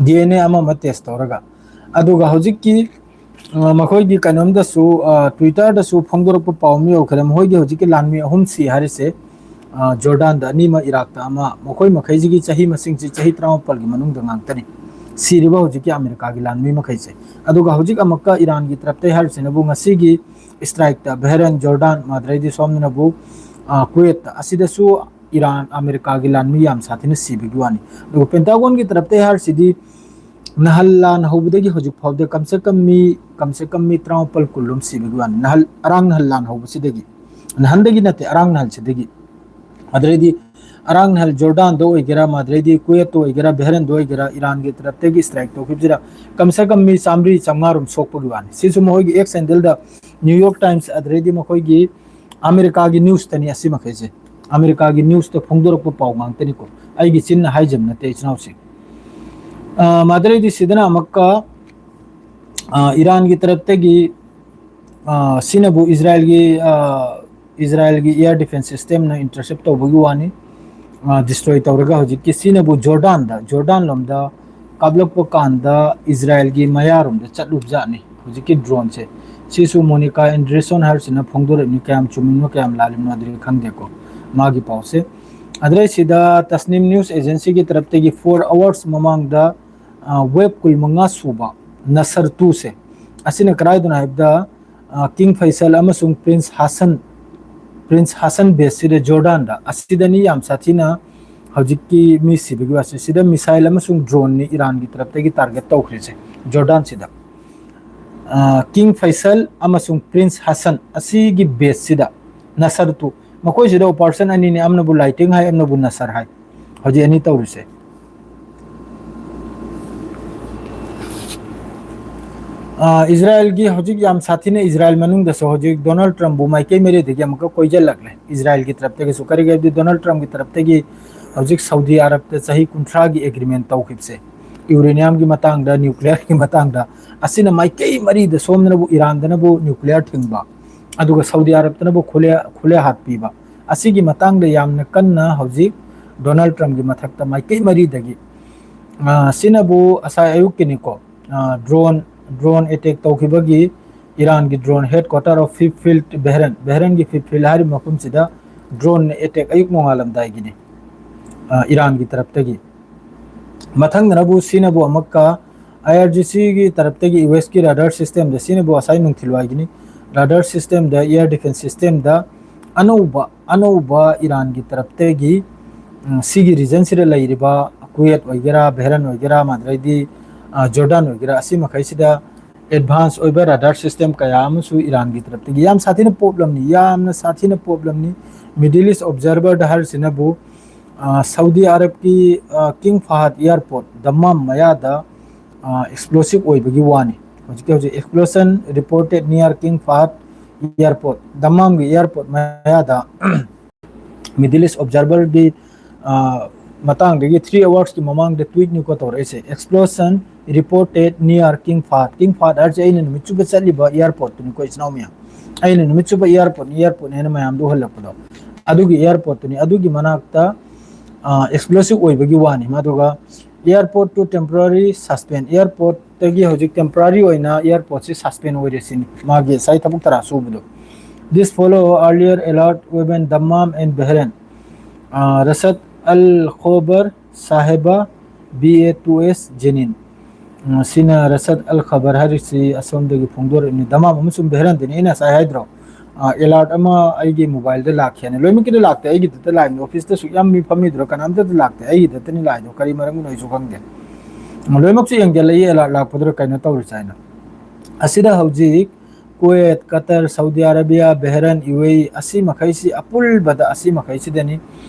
D N A ꯑꯃ ꯑꯃ test ꯇꯧꯔꯒ꯫ ꯑꯗꯨꯒ ꯍꯧꯖꯤꯛꯀꯤ, ꯑ, ꯃꯈꯣꯏꯒꯤ ꯀꯩꯅꯣꯝꯗꯁꯨ, ꯑ, Twitterꯗꯁꯨ ꯐꯣꯡꯗꯣꯔꯛꯄ ꯄꯥꯎ ꯑꯃ ꯌꯧꯈ꯭ꯔꯦ꯫ ꯃꯈꯣꯏꯒꯤ ꯍꯧꯖꯤꯛꯀꯤ ꯂꯥꯟꯃꯤ ꯑꯍꯨꯝ ꯁꯤ ꯍꯥꯏꯔꯤꯁꯦ, ꯑ, ꯖꯣꯔꯗꯥꯟꯗ ꯑꯅꯤ ꯑꯃ, ꯏꯔꯥꯛꯇ ꯑꯃ, ꯃꯈꯣꯏ ꯃꯈꯩꯁꯤꯒꯤ ꯆꯍꯤ ꯃꯁꯤꯡꯁꯤ ꯆꯍꯤ ꯇꯔꯥꯃꯥꯄꯜꯒꯤ ꯃꯅꯨꯡꯗ ꯉꯥꯛꯇꯅꯤ ꯁꯤꯔꯤꯕ ꯍꯧꯖꯤꯛꯀꯤ ꯑꯃꯦꯔꯤꯀꯥꯒꯤ ꯂꯥꯟꯃꯤ ꯃꯈꯩꯁꯦ꯫ ꯑꯗꯨꯒ ꯍꯧꯖꯤꯛ ꯑꯃꯨꯛꯀ ꯏꯔꯥꯟꯒꯤ ꯇꯔꯞꯇꯩ ꯍꯥꯏꯔꯤꯁꯤꯅꯕꯨ ꯉꯁꯤꯒꯤ strikeꯇ ꯕꯦꯍꯔꯟ, ꯖꯣꯔꯗꯥꯟ, ꯃꯥꯗ꯭ꯔꯩꯗꯤ ꯁꯣꯝꯗꯅꯕꯨ, ꯑ, ꯀꯨꯋꯦꯠꯇ, ꯑꯁꯤꯗꯁꯨ ꯏꯔꯥꯟ, ꯑꯃꯦꯔꯤꯀꯥꯒꯤ ꯂꯥꯟꯃꯤ ꯌꯥꯝ ꯁꯥꯊꯤꯅ ꯁꯤꯕꯒꯤ ꯋꯥꯅꯤ꯫ ꯑꯗꯨꯒ ꯄꯦꯟꯇꯥꯒꯣꯟꯒꯤ ꯇꯔꯞꯇꯩ ꯍꯥꯏꯔꯤꯁꯤꯗꯤ ꯅꯍꯥꯜ ꯂꯥꯟ ꯍꯧꯕꯗꯒꯤ ꯍꯧꯖꯤꯛ ꯐꯥꯎꯗ ꯀꯝꯁꯦ ꯀꯝ ꯃꯤ, ꯀꯝꯁꯦ ꯀꯝ ꯃꯤ ꯇꯔꯥꯃꯥꯄꯜ ꯀꯨꯟ ꯂꯣꯝ ꯁꯤꯕꯒꯤ ꯋꯥꯅꯤ꯫ ꯅꯍꯥꯜ, ꯑꯔꯥꯡ ꯅꯍꯥꯜ ꯂꯥꯟ ꯍꯧꯕꯁꯤꯗꯒꯤ, ꯅꯍꯥꯟꯗꯒꯤ ꯅꯠꯇꯦ, ꯑꯔꯥꯡ ꯅꯍꯥꯜꯁꯤꯗꯒꯤ꯫ ꯑꯗꯨꯗꯩꯗꯤ ꯑꯔꯥꯡ ꯅꯍꯥꯜ ꯖꯣꯔꯗꯥꯟꯗ ꯑꯣꯏꯒꯦꯔꯥ, ꯃꯥꯗ꯭ꯔꯩꯗꯤ ꯀꯨꯋꯦꯠꯇ ꯑꯣꯏꯒꯦꯔꯥ, ꯕꯦꯍꯔꯟꯗ ꯑꯣꯏꯒꯦꯔꯥ, ꯏꯔꯥꯟꯒꯤ ꯇꯔꯞꯇꯒꯤ strike ꯇꯧꯈꯤꯕꯁꯤꯗ ꯀꯝꯁꯦ ꯀꯝ ꯃꯤ ꯆꯥꯝꯃꯔꯤ ꯆꯥꯝꯃꯉꯥ ꯔꯣꯝ ꯁꯣꯛꯄꯒꯤ ꯋꯥꯅꯤ꯫ ꯁꯤꯁꯨ ꯃꯈꯣꯏꯒꯤ X handleꯗ New York Times, ꯑꯗꯨꯗꯩꯗꯤ ꯃꯈꯣꯏꯒꯤ ꯑꯃꯦꯔꯤꯀꯥꯒꯤ newsꯇꯅꯤ ꯑꯁꯤ ꯃꯈꯩꯁꯦ꯫ ꯑꯃꯦꯔꯤꯀꯥꯒꯤ newsꯇ ꯐꯣꯡꯗꯣꯔꯛꯄ ꯄꯥꯎ ꯉꯥꯛꯇꯅꯤꯀꯣ꯫ ꯑꯩꯒꯤ ꯆꯤꯟꯅ ꯍꯥꯏꯖꯕ ꯅꯠꯇꯦ, ꯏꯆꯤꯟ ꯏꯅꯥꯎꯁꯤꯡ꯫ ꯑ, ꯃꯥꯗ꯭ꯔꯩꯗꯤ ꯁꯤꯗꯅ ꯑꯃꯨꯛꯀ, ꯑ, ꯏꯔꯥꯟꯒꯤ ꯇꯔꯞꯇꯒꯤ, ꯑ, ꯁꯤꯅꯕꯨ ꯏꯖꯔꯥꯏꯜꯒꯤ, ꯑ, ꯏꯖꯔꯥꯏꯜꯒꯤ air defence systemꯅ intercept ꯇꯧꯕꯒꯤ ꯋꯥꯅꯤ꯫ ꯑ, destroy ꯇꯧꯔꯒ ꯍꯧꯖꯤꯛꯀꯤ ꯁꯤꯅꯕꯨ ꯖꯣꯔꯗꯥꯟꯗ, ꯖꯣꯔꯗꯥꯟ ꯂꯣꯝꯗ ꯀꯥꯞꯂꯛꯄ ꯀꯥꯟꯗ ꯏꯖꯔꯥꯏꯜꯒꯤ ꯃꯌꯥꯔꯣꯝꯗ ꯆꯠꯂꯨꯕꯖꯥꯠꯅꯤ ꯍꯧꯖꯤꯛꯀꯤ droneꯁꯦ꯫ ꯁꯤꯁꯨ ꯃꯣꯅꯤꯀꯥ ꯑꯦꯟꯗ꯭ꯔꯦꯁꯣꯟ ꯍꯥꯏꯔꯤꯁꯤꯅ ꯐꯣꯡꯗꯣꯔꯛꯏꯅꯤ, ꯀꯌꯥꯝ ꯆꯨꯝꯃꯤꯅꯣ ꯀꯌꯥꯝ ꯂꯥꯜꯂꯤꯅꯣ ꯑꯗꯨꯗꯤ ꯈꯪꯗꯦꯀꯣ, ꯃꯥꯒꯤ ꯄꯥꯎꯁꯦ꯫ ꯑꯗꯨꯗꯩ ꯁꯤꯗ ꯇꯁꯅꯤꯝ news agencyꯒꯤ ꯇꯔꯞꯇꯒꯤ four hours ꯃꯃꯥꯡꯗ, ꯑ, wave ꯀꯨꯟꯃꯉꯥ ꯁꯨꯕ ꯅꯁꯔ twoꯁꯦ, ꯑꯁꯤꯅ ꯀꯗꯥꯏꯗꯅꯣ ꯍꯥꯏꯕꯗ, ꯑ, King Faisal ꯑꯃꯁꯨꯡ Prince Hassan ꯄ꯭ꯔꯤꯟꯁ ꯍꯥꯁꯟ ꯕꯦꯁꯁꯤꯗ, ꯖꯣꯔꯗꯥꯟꯗ, ꯑꯁꯤꯗꯅꯤ ꯌꯥꯝ ꯁꯥꯊꯤꯅ ꯍꯧꯖꯤꯛꯀꯤ ꯃꯤ ꯁꯤꯕꯒꯤ ꯋꯥꯁꯦ꯫ ꯁꯤꯗ ꯃꯤꯁꯥꯏꯜ ꯑꯃꯁꯨꯡ ꯗ꯭ꯔꯣꯟꯅꯤ ꯏꯔꯥꯟꯒꯤ ꯇꯔꯞꯇꯒꯤ ꯇꯥꯔꯒꯦꯠ ꯇꯧꯈ꯭ꯔꯤꯁꯦ, ꯖꯣꯔꯗꯥꯟꯁꯤꯗ꯫ ꯀꯤꯡ ꯐꯩꯁꯜ ꯑꯃꯁꯨꯡ ꯄ꯭ꯔꯤꯟꯁ ꯍꯥꯁꯟ ꯑꯁꯤꯒꯤ ꯕꯦꯁꯁꯤꯗ, ꯅꯁꯔ ꯇꯨ, ꯃꯈꯣꯏꯁꯤꯗ ꯑꯣꯄꯔꯦꯁꯟ ꯑꯅꯤꯅꯤ, ꯑꯃꯅꯕꯨ ꯂꯥꯏꯇꯤꯡ ꯍꯥꯏ, ꯑꯃꯅꯕꯨ ꯅꯁꯔ ꯍꯥꯏ꯫ ꯍꯧꯖꯤꯛ ꯑꯅꯤ ꯇꯧꯔꯤꯁꯦ꯫ ꯏꯁꯔꯥꯌꯦꯜꯒꯤ ꯍꯧꯖꯤꯛ ꯌꯥꯝ ꯁꯥꯊꯤꯅ, ꯏꯁꯔꯥꯌꯦꯜ ꯃꯅꯨꯡꯗꯁꯨ ꯍꯧꯖꯤꯛ ꯗꯣꯅꯥꯜꯗ ꯇ꯭ꯔꯝꯞꯕꯨ ꯃꯥꯏꯀꯩ ꯃꯔꯤꯗꯒꯤ ꯑꯃꯨꯛꯀ ꯀꯣꯏꯁꯤꯜꯂꯛꯂꯦ꯫ ꯏꯁꯔꯥꯌꯦꯜꯒꯤ ꯇꯔꯞꯇꯒꯤꯁꯨ, ꯀꯔꯤꯒꯤ ꯍꯥꯏꯕꯗꯤ ꯗꯣꯅꯥꯜꯗ ꯇ꯭ꯔꯝꯞꯀꯤ ꯇꯔꯞꯇꯒꯤ ꯍꯧꯖꯤꯛ ꯁꯥꯎꯗꯤ ꯑꯔꯕꯇ ꯆꯍꯤ ꯀꯨꯟꯊ꯭ꯔꯥꯒꯤ ꯑꯦꯒ꯭ꯔꯤꯃꯦꯟ ꯇꯧꯈꯤꯕꯁꯦ, ꯌꯨꯔꯦꯅꯤꯌꯝꯒꯤ ꯃꯇꯥꯡꯗ, ꯅ꯭ꯌꯨꯀ꯭ꯂꯤꯌꯔꯒꯤ ꯃꯇꯥꯡꯗ, ꯑꯁꯤꯅ ꯃꯥꯏꯀꯩ ꯃꯔꯤꯗ, ꯁꯣꯝꯗꯅꯕꯨ ꯏꯔꯥꯟꯗꯅꯕꯨ ꯅ꯭ꯌꯨꯀ꯭ꯂꯤꯌꯔ ꯊꯤꯡꯕ, ꯑꯗꯨꯒ ꯁꯥꯎꯗꯤ ꯑꯔꯕꯇꯅꯕꯨ ꯈꯨꯂꯦ ꯈꯨꯂꯦ ꯍꯥꯠꯄꯤꯕ, ꯑꯁꯤꯒꯤ ꯃꯇꯥꯡꯗ ꯌꯥꯝꯅ ꯀꯟꯅ ꯍꯧꯖꯤꯛ ꯗꯣꯅꯥꯜꯗ ꯇ꯭ꯔꯝꯞꯀꯤ ꯃꯊꯛꯇ ꯃꯥꯏꯀꯩ ꯃꯔꯤꯗꯒꯤ, ꯁꯤꯅꯕꯨ ꯉꯁꯥꯏ ꯑꯌꯨꯛꯀꯤꯅꯤꯀꯣ, ꯗ꯭ꯔꯣꯟ ꯗ꯭ꯔꯣꯟ ꯑꯦꯇꯦꯛ ꯇꯧꯈꯤꯕꯒꯤ, ꯏꯔꯥꯟꯒꯤ drone headquarter of fifth fleet Bahrain, ꯕꯦꯍꯔꯟꯒꯤ ꯐꯤꯐ ꯐ꯭ꯂꯤꯠ ꯍꯥꯏꯔꯤꯕ ꯃꯐꯝꯁꯤꯗ ꯗ꯭ꯔꯣꯟ ꯑꯦꯇꯦꯛ ꯑꯌꯨꯛ ꯅꯣꯡꯉꯥꯜꯂꯝꯗꯥꯏꯒꯤꯅꯤ, ꯏꯔꯥꯟꯒꯤ ꯇꯔꯞꯇꯒꯤ꯫ ꯃꯊꯪꯗꯅꯕꯨ ꯁꯤꯅꯕꯨ ꯑꯃꯨꯛꯀ ꯑꯥꯏ ꯑꯥꯔ ꯖꯤ ꯁꯤꯒꯤ ꯇꯔꯞꯇꯒꯤ ꯌꯨ ꯑꯦꯁꯀꯤ ꯔꯥꯗꯥꯔ ꯁꯤꯁꯇꯦꯝꯗ, ꯁꯤꯅꯕꯨ ꯉꯁꯥꯏ ꯅꯨꯡꯊꯤꯜꯋꯥꯏꯒꯤꯅꯤ, ꯔꯥꯗꯥꯔ ꯁꯤꯁꯇꯦꯝꯗ, ꯑꯦꯌꯥꯔ ꯗꯤꯐꯦꯟꯁ ꯁꯤꯁꯇꯦꯝꯗ ꯑꯅꯧꯕ ꯑꯅꯧꯕ ꯏꯔꯥꯟꯒꯤ ꯇꯔꯞꯇꯒꯤ, ꯎꯝ, ꯁꯤꯒꯤ ꯔꯤꯖꯟꯁꯤꯗ ꯂꯩꯔꯤꯕ ꯀꯨꯋꯦꯠ ꯑꯣꯏꯒꯦꯔꯥ, ꯕꯦꯍꯔꯟ ꯑꯣꯏꯒꯦꯔꯥ, ꯃꯥꯗ꯭ꯔꯩꯗꯤ ꯖꯣꯔꯗꯥꯟ ꯑꯣꯏꯒꯦꯔꯥ, ꯑꯁꯤ ꯃꯈꯩꯁꯤꯗ ꯑꯦꯗꯚꯥꯟꯁ ꯑꯣꯏꯕ ꯔꯥꯗꯥꯔ ꯁꯤꯁꯇꯦꯝ ꯀꯌꯥ ꯑꯃꯁꯨ ꯏꯔꯥꯟꯒꯤ ꯇꯔꯞꯇꯒꯤ ꯌꯥꯝ ꯁꯥꯊꯤꯅ ꯄꯣꯞꯂꯝꯅꯤ, ꯌꯥꯝꯅ ꯁꯥꯊꯤꯅ ꯄꯣꯞꯂꯝꯅꯤ꯫ ꯃꯤꯗꯜ ꯏꯁ ꯑꯣꯕꯖꯥꯔꯚꯔꯗ ꯍꯥꯏꯔꯤꯁꯤꯅꯕꯨ, ꯁꯥꯎꯗꯤ ꯑꯔꯕꯀꯤ ꯀꯤꯡ ꯐꯍꯗ ꯑꯦꯌꯥꯔꯄꯣꯔꯠ ꯗꯝꯃꯥꯝ ꯃꯌꯥꯗ ꯑꯦꯛꯁꯄ꯭ꯂꯣꯁꯤꯞ ꯑꯣꯏꯕꯒꯤ ꯋꯥꯅꯤ꯫ ꯍꯧꯖꯤꯛꯀꯤ ꯍꯧꯖꯤꯛ explosion reported near King Fahd airport, ꯗꯝꯃꯥꯝꯒꯤ ꯑꯦꯌꯥꯔꯄꯣꯔꯠ ꯃꯌꯥꯗ꯫ ꯃꯤꯗꯜ ꯏꯁ ꯑꯣꯕꯖꯥꯔꯚꯔꯒꯤ ꯃꯇꯥꯡꯗꯒꯤ ꯊ꯭ꯔꯤ ꯑꯋꯥꯔꯁꯀꯤ ꯃꯃꯥꯡꯗ ꯇ꯭ꯋꯤꯠꯅꯤꯀꯣ ꯇꯧꯔꯛꯏꯁꯦ, explosion reported near King Fahd꯫ King Fahd ꯍꯥꯏꯔꯤꯁꯦ ꯑꯩꯅ ꯅꯨꯃꯤꯠ ꯆꯨꯞꯄ ꯆꯠꯂꯤꯕ ꯑꯦꯌꯥꯔꯄꯣꯔꯠꯇꯨꯅꯤꯀꯣ, ꯏꯆꯤꯟ ꯏꯅꯥꯎ ꯃꯌꯥꯝ꯫ ꯑꯩꯅ ꯅꯨꯃꯤꯠ ꯆꯨꯞꯄ ꯑꯦꯌꯥꯔꯄꯣꯔꯠꯅꯤ, ꯑꯦꯌꯥꯔꯄꯣꯔꯠꯅꯤ ꯍꯥꯏꯅ ꯃꯌꯥꯝꯗ ꯎꯍꯜꯂꯛꯄꯗꯣ, ꯑꯗꯨꯒꯤ ꯑꯦꯌꯥꯔꯄꯣꯔꯠꯇꯨꯅꯤ꯫ ꯑꯗꯨꯒꯤ ꯃꯅꯥꯛꯇ ꯑꯦꯛꯁꯄ꯭ꯂꯣꯁꯤꯞ ꯑꯣꯏꯕꯒꯤ ꯋꯥꯅꯤ꯫ ꯑꯗꯨꯒ airport to temporary suspend, ꯑꯦꯌꯥꯔꯄꯣꯔꯠꯇꯒꯤ ꯍꯧꯖꯤꯛ ꯇꯦꯝꯄꯔꯔꯤ ꯑꯣꯏꯅ ꯑꯦꯌꯥꯔꯄꯣꯔꯠꯁꯤ ꯁꯁꯄꯦꯟ ꯑꯣꯏꯔꯦ ꯁꯤꯅꯤ, ꯃꯥꯒꯤ ꯉꯁꯥꯏ ꯊꯕꯛ ꯇꯔꯥ ꯁꯨꯕꯗꯣ꯫ This follow earlier alert given Dammam and Bahrain, ꯔꯁꯗ ꯑꯜ ꯈꯣꯕꯔ ꯁꯥꯍꯦꯕ ꯕꯤ ꯑꯦ ꯇꯨ ꯑꯦꯁ ꯖꯦꯅꯤꯟ꯫ ꯁꯤꯅ ꯔꯁꯗ ꯑꯜ ꯈꯕꯔ ꯍꯥꯏꯔꯤꯁꯤ ꯑꯁꯣꯝꯗꯒꯤ ꯐꯣꯡꯗꯣꯔꯛꯏꯅꯤ, ꯗꯃꯥꯝ ꯑꯃꯁꯨꯡ ꯕꯦꯍꯔꯟꯗꯅꯤ, ꯑꯩꯅ ꯉꯁꯥꯏ ꯍꯥꯏꯗ꯭ꯔꯣ? ꯑꯦꯂꯥꯔꯠ ꯑꯃ ꯑꯩꯒꯤ ꯃꯣꯕꯥꯏꯜꯗ ꯂꯥꯛꯈꯤꯅ, ꯂꯣꯏꯅꯃꯛꯀꯤꯗ ꯂꯥꯛꯇꯦ, ꯑꯩꯒꯤꯗꯇ ꯂꯥꯛꯏꯕꯅꯤ, ꯑꯣꯐꯤꯁꯇ ꯁꯨꯛ ꯌꯥꯝ ꯃꯤ ꯐꯝꯃꯤꯗꯨꯔ ꯀꯅꯥꯝꯇꯗ ꯂꯥꯛꯇꯦ, ꯑꯩꯒꯤꯗꯇꯅꯤ ꯂꯥꯛꯏꯗꯣ, ꯀꯔꯤ ꯃꯔꯝꯒꯤꯅꯣ ꯑꯩꯁꯨ ꯈꯪꯗꯦ꯫ ꯂꯣꯏꯅꯃꯛꯁꯨ ꯌꯦꯡꯁꯤꯜꯂꯛꯏ ꯑꯦꯂꯥꯔꯠ ꯂꯥꯛꯄꯗꯨꯗ ꯀꯩꯅꯣ ꯇꯧꯔꯤꯁꯦ ꯍꯥꯏꯅ꯫ ꯑꯁꯤꯗ ꯍꯧꯖꯤꯛ ꯀꯨꯋꯦꯠ, ꯀꯇꯔ, ꯁꯥꯎꯗꯤ ꯑꯔꯥꯕꯤꯌꯥ, ꯕꯦꯍꯔꯟ, ꯌꯨ ꯑꯦ ꯏ, ꯑꯁꯤ ꯃꯈꯩꯁꯤ, ꯑꯄꯨꯟꯕꯗ ꯑꯁꯤ ꯃꯈꯩꯁꯤꯗꯅꯤ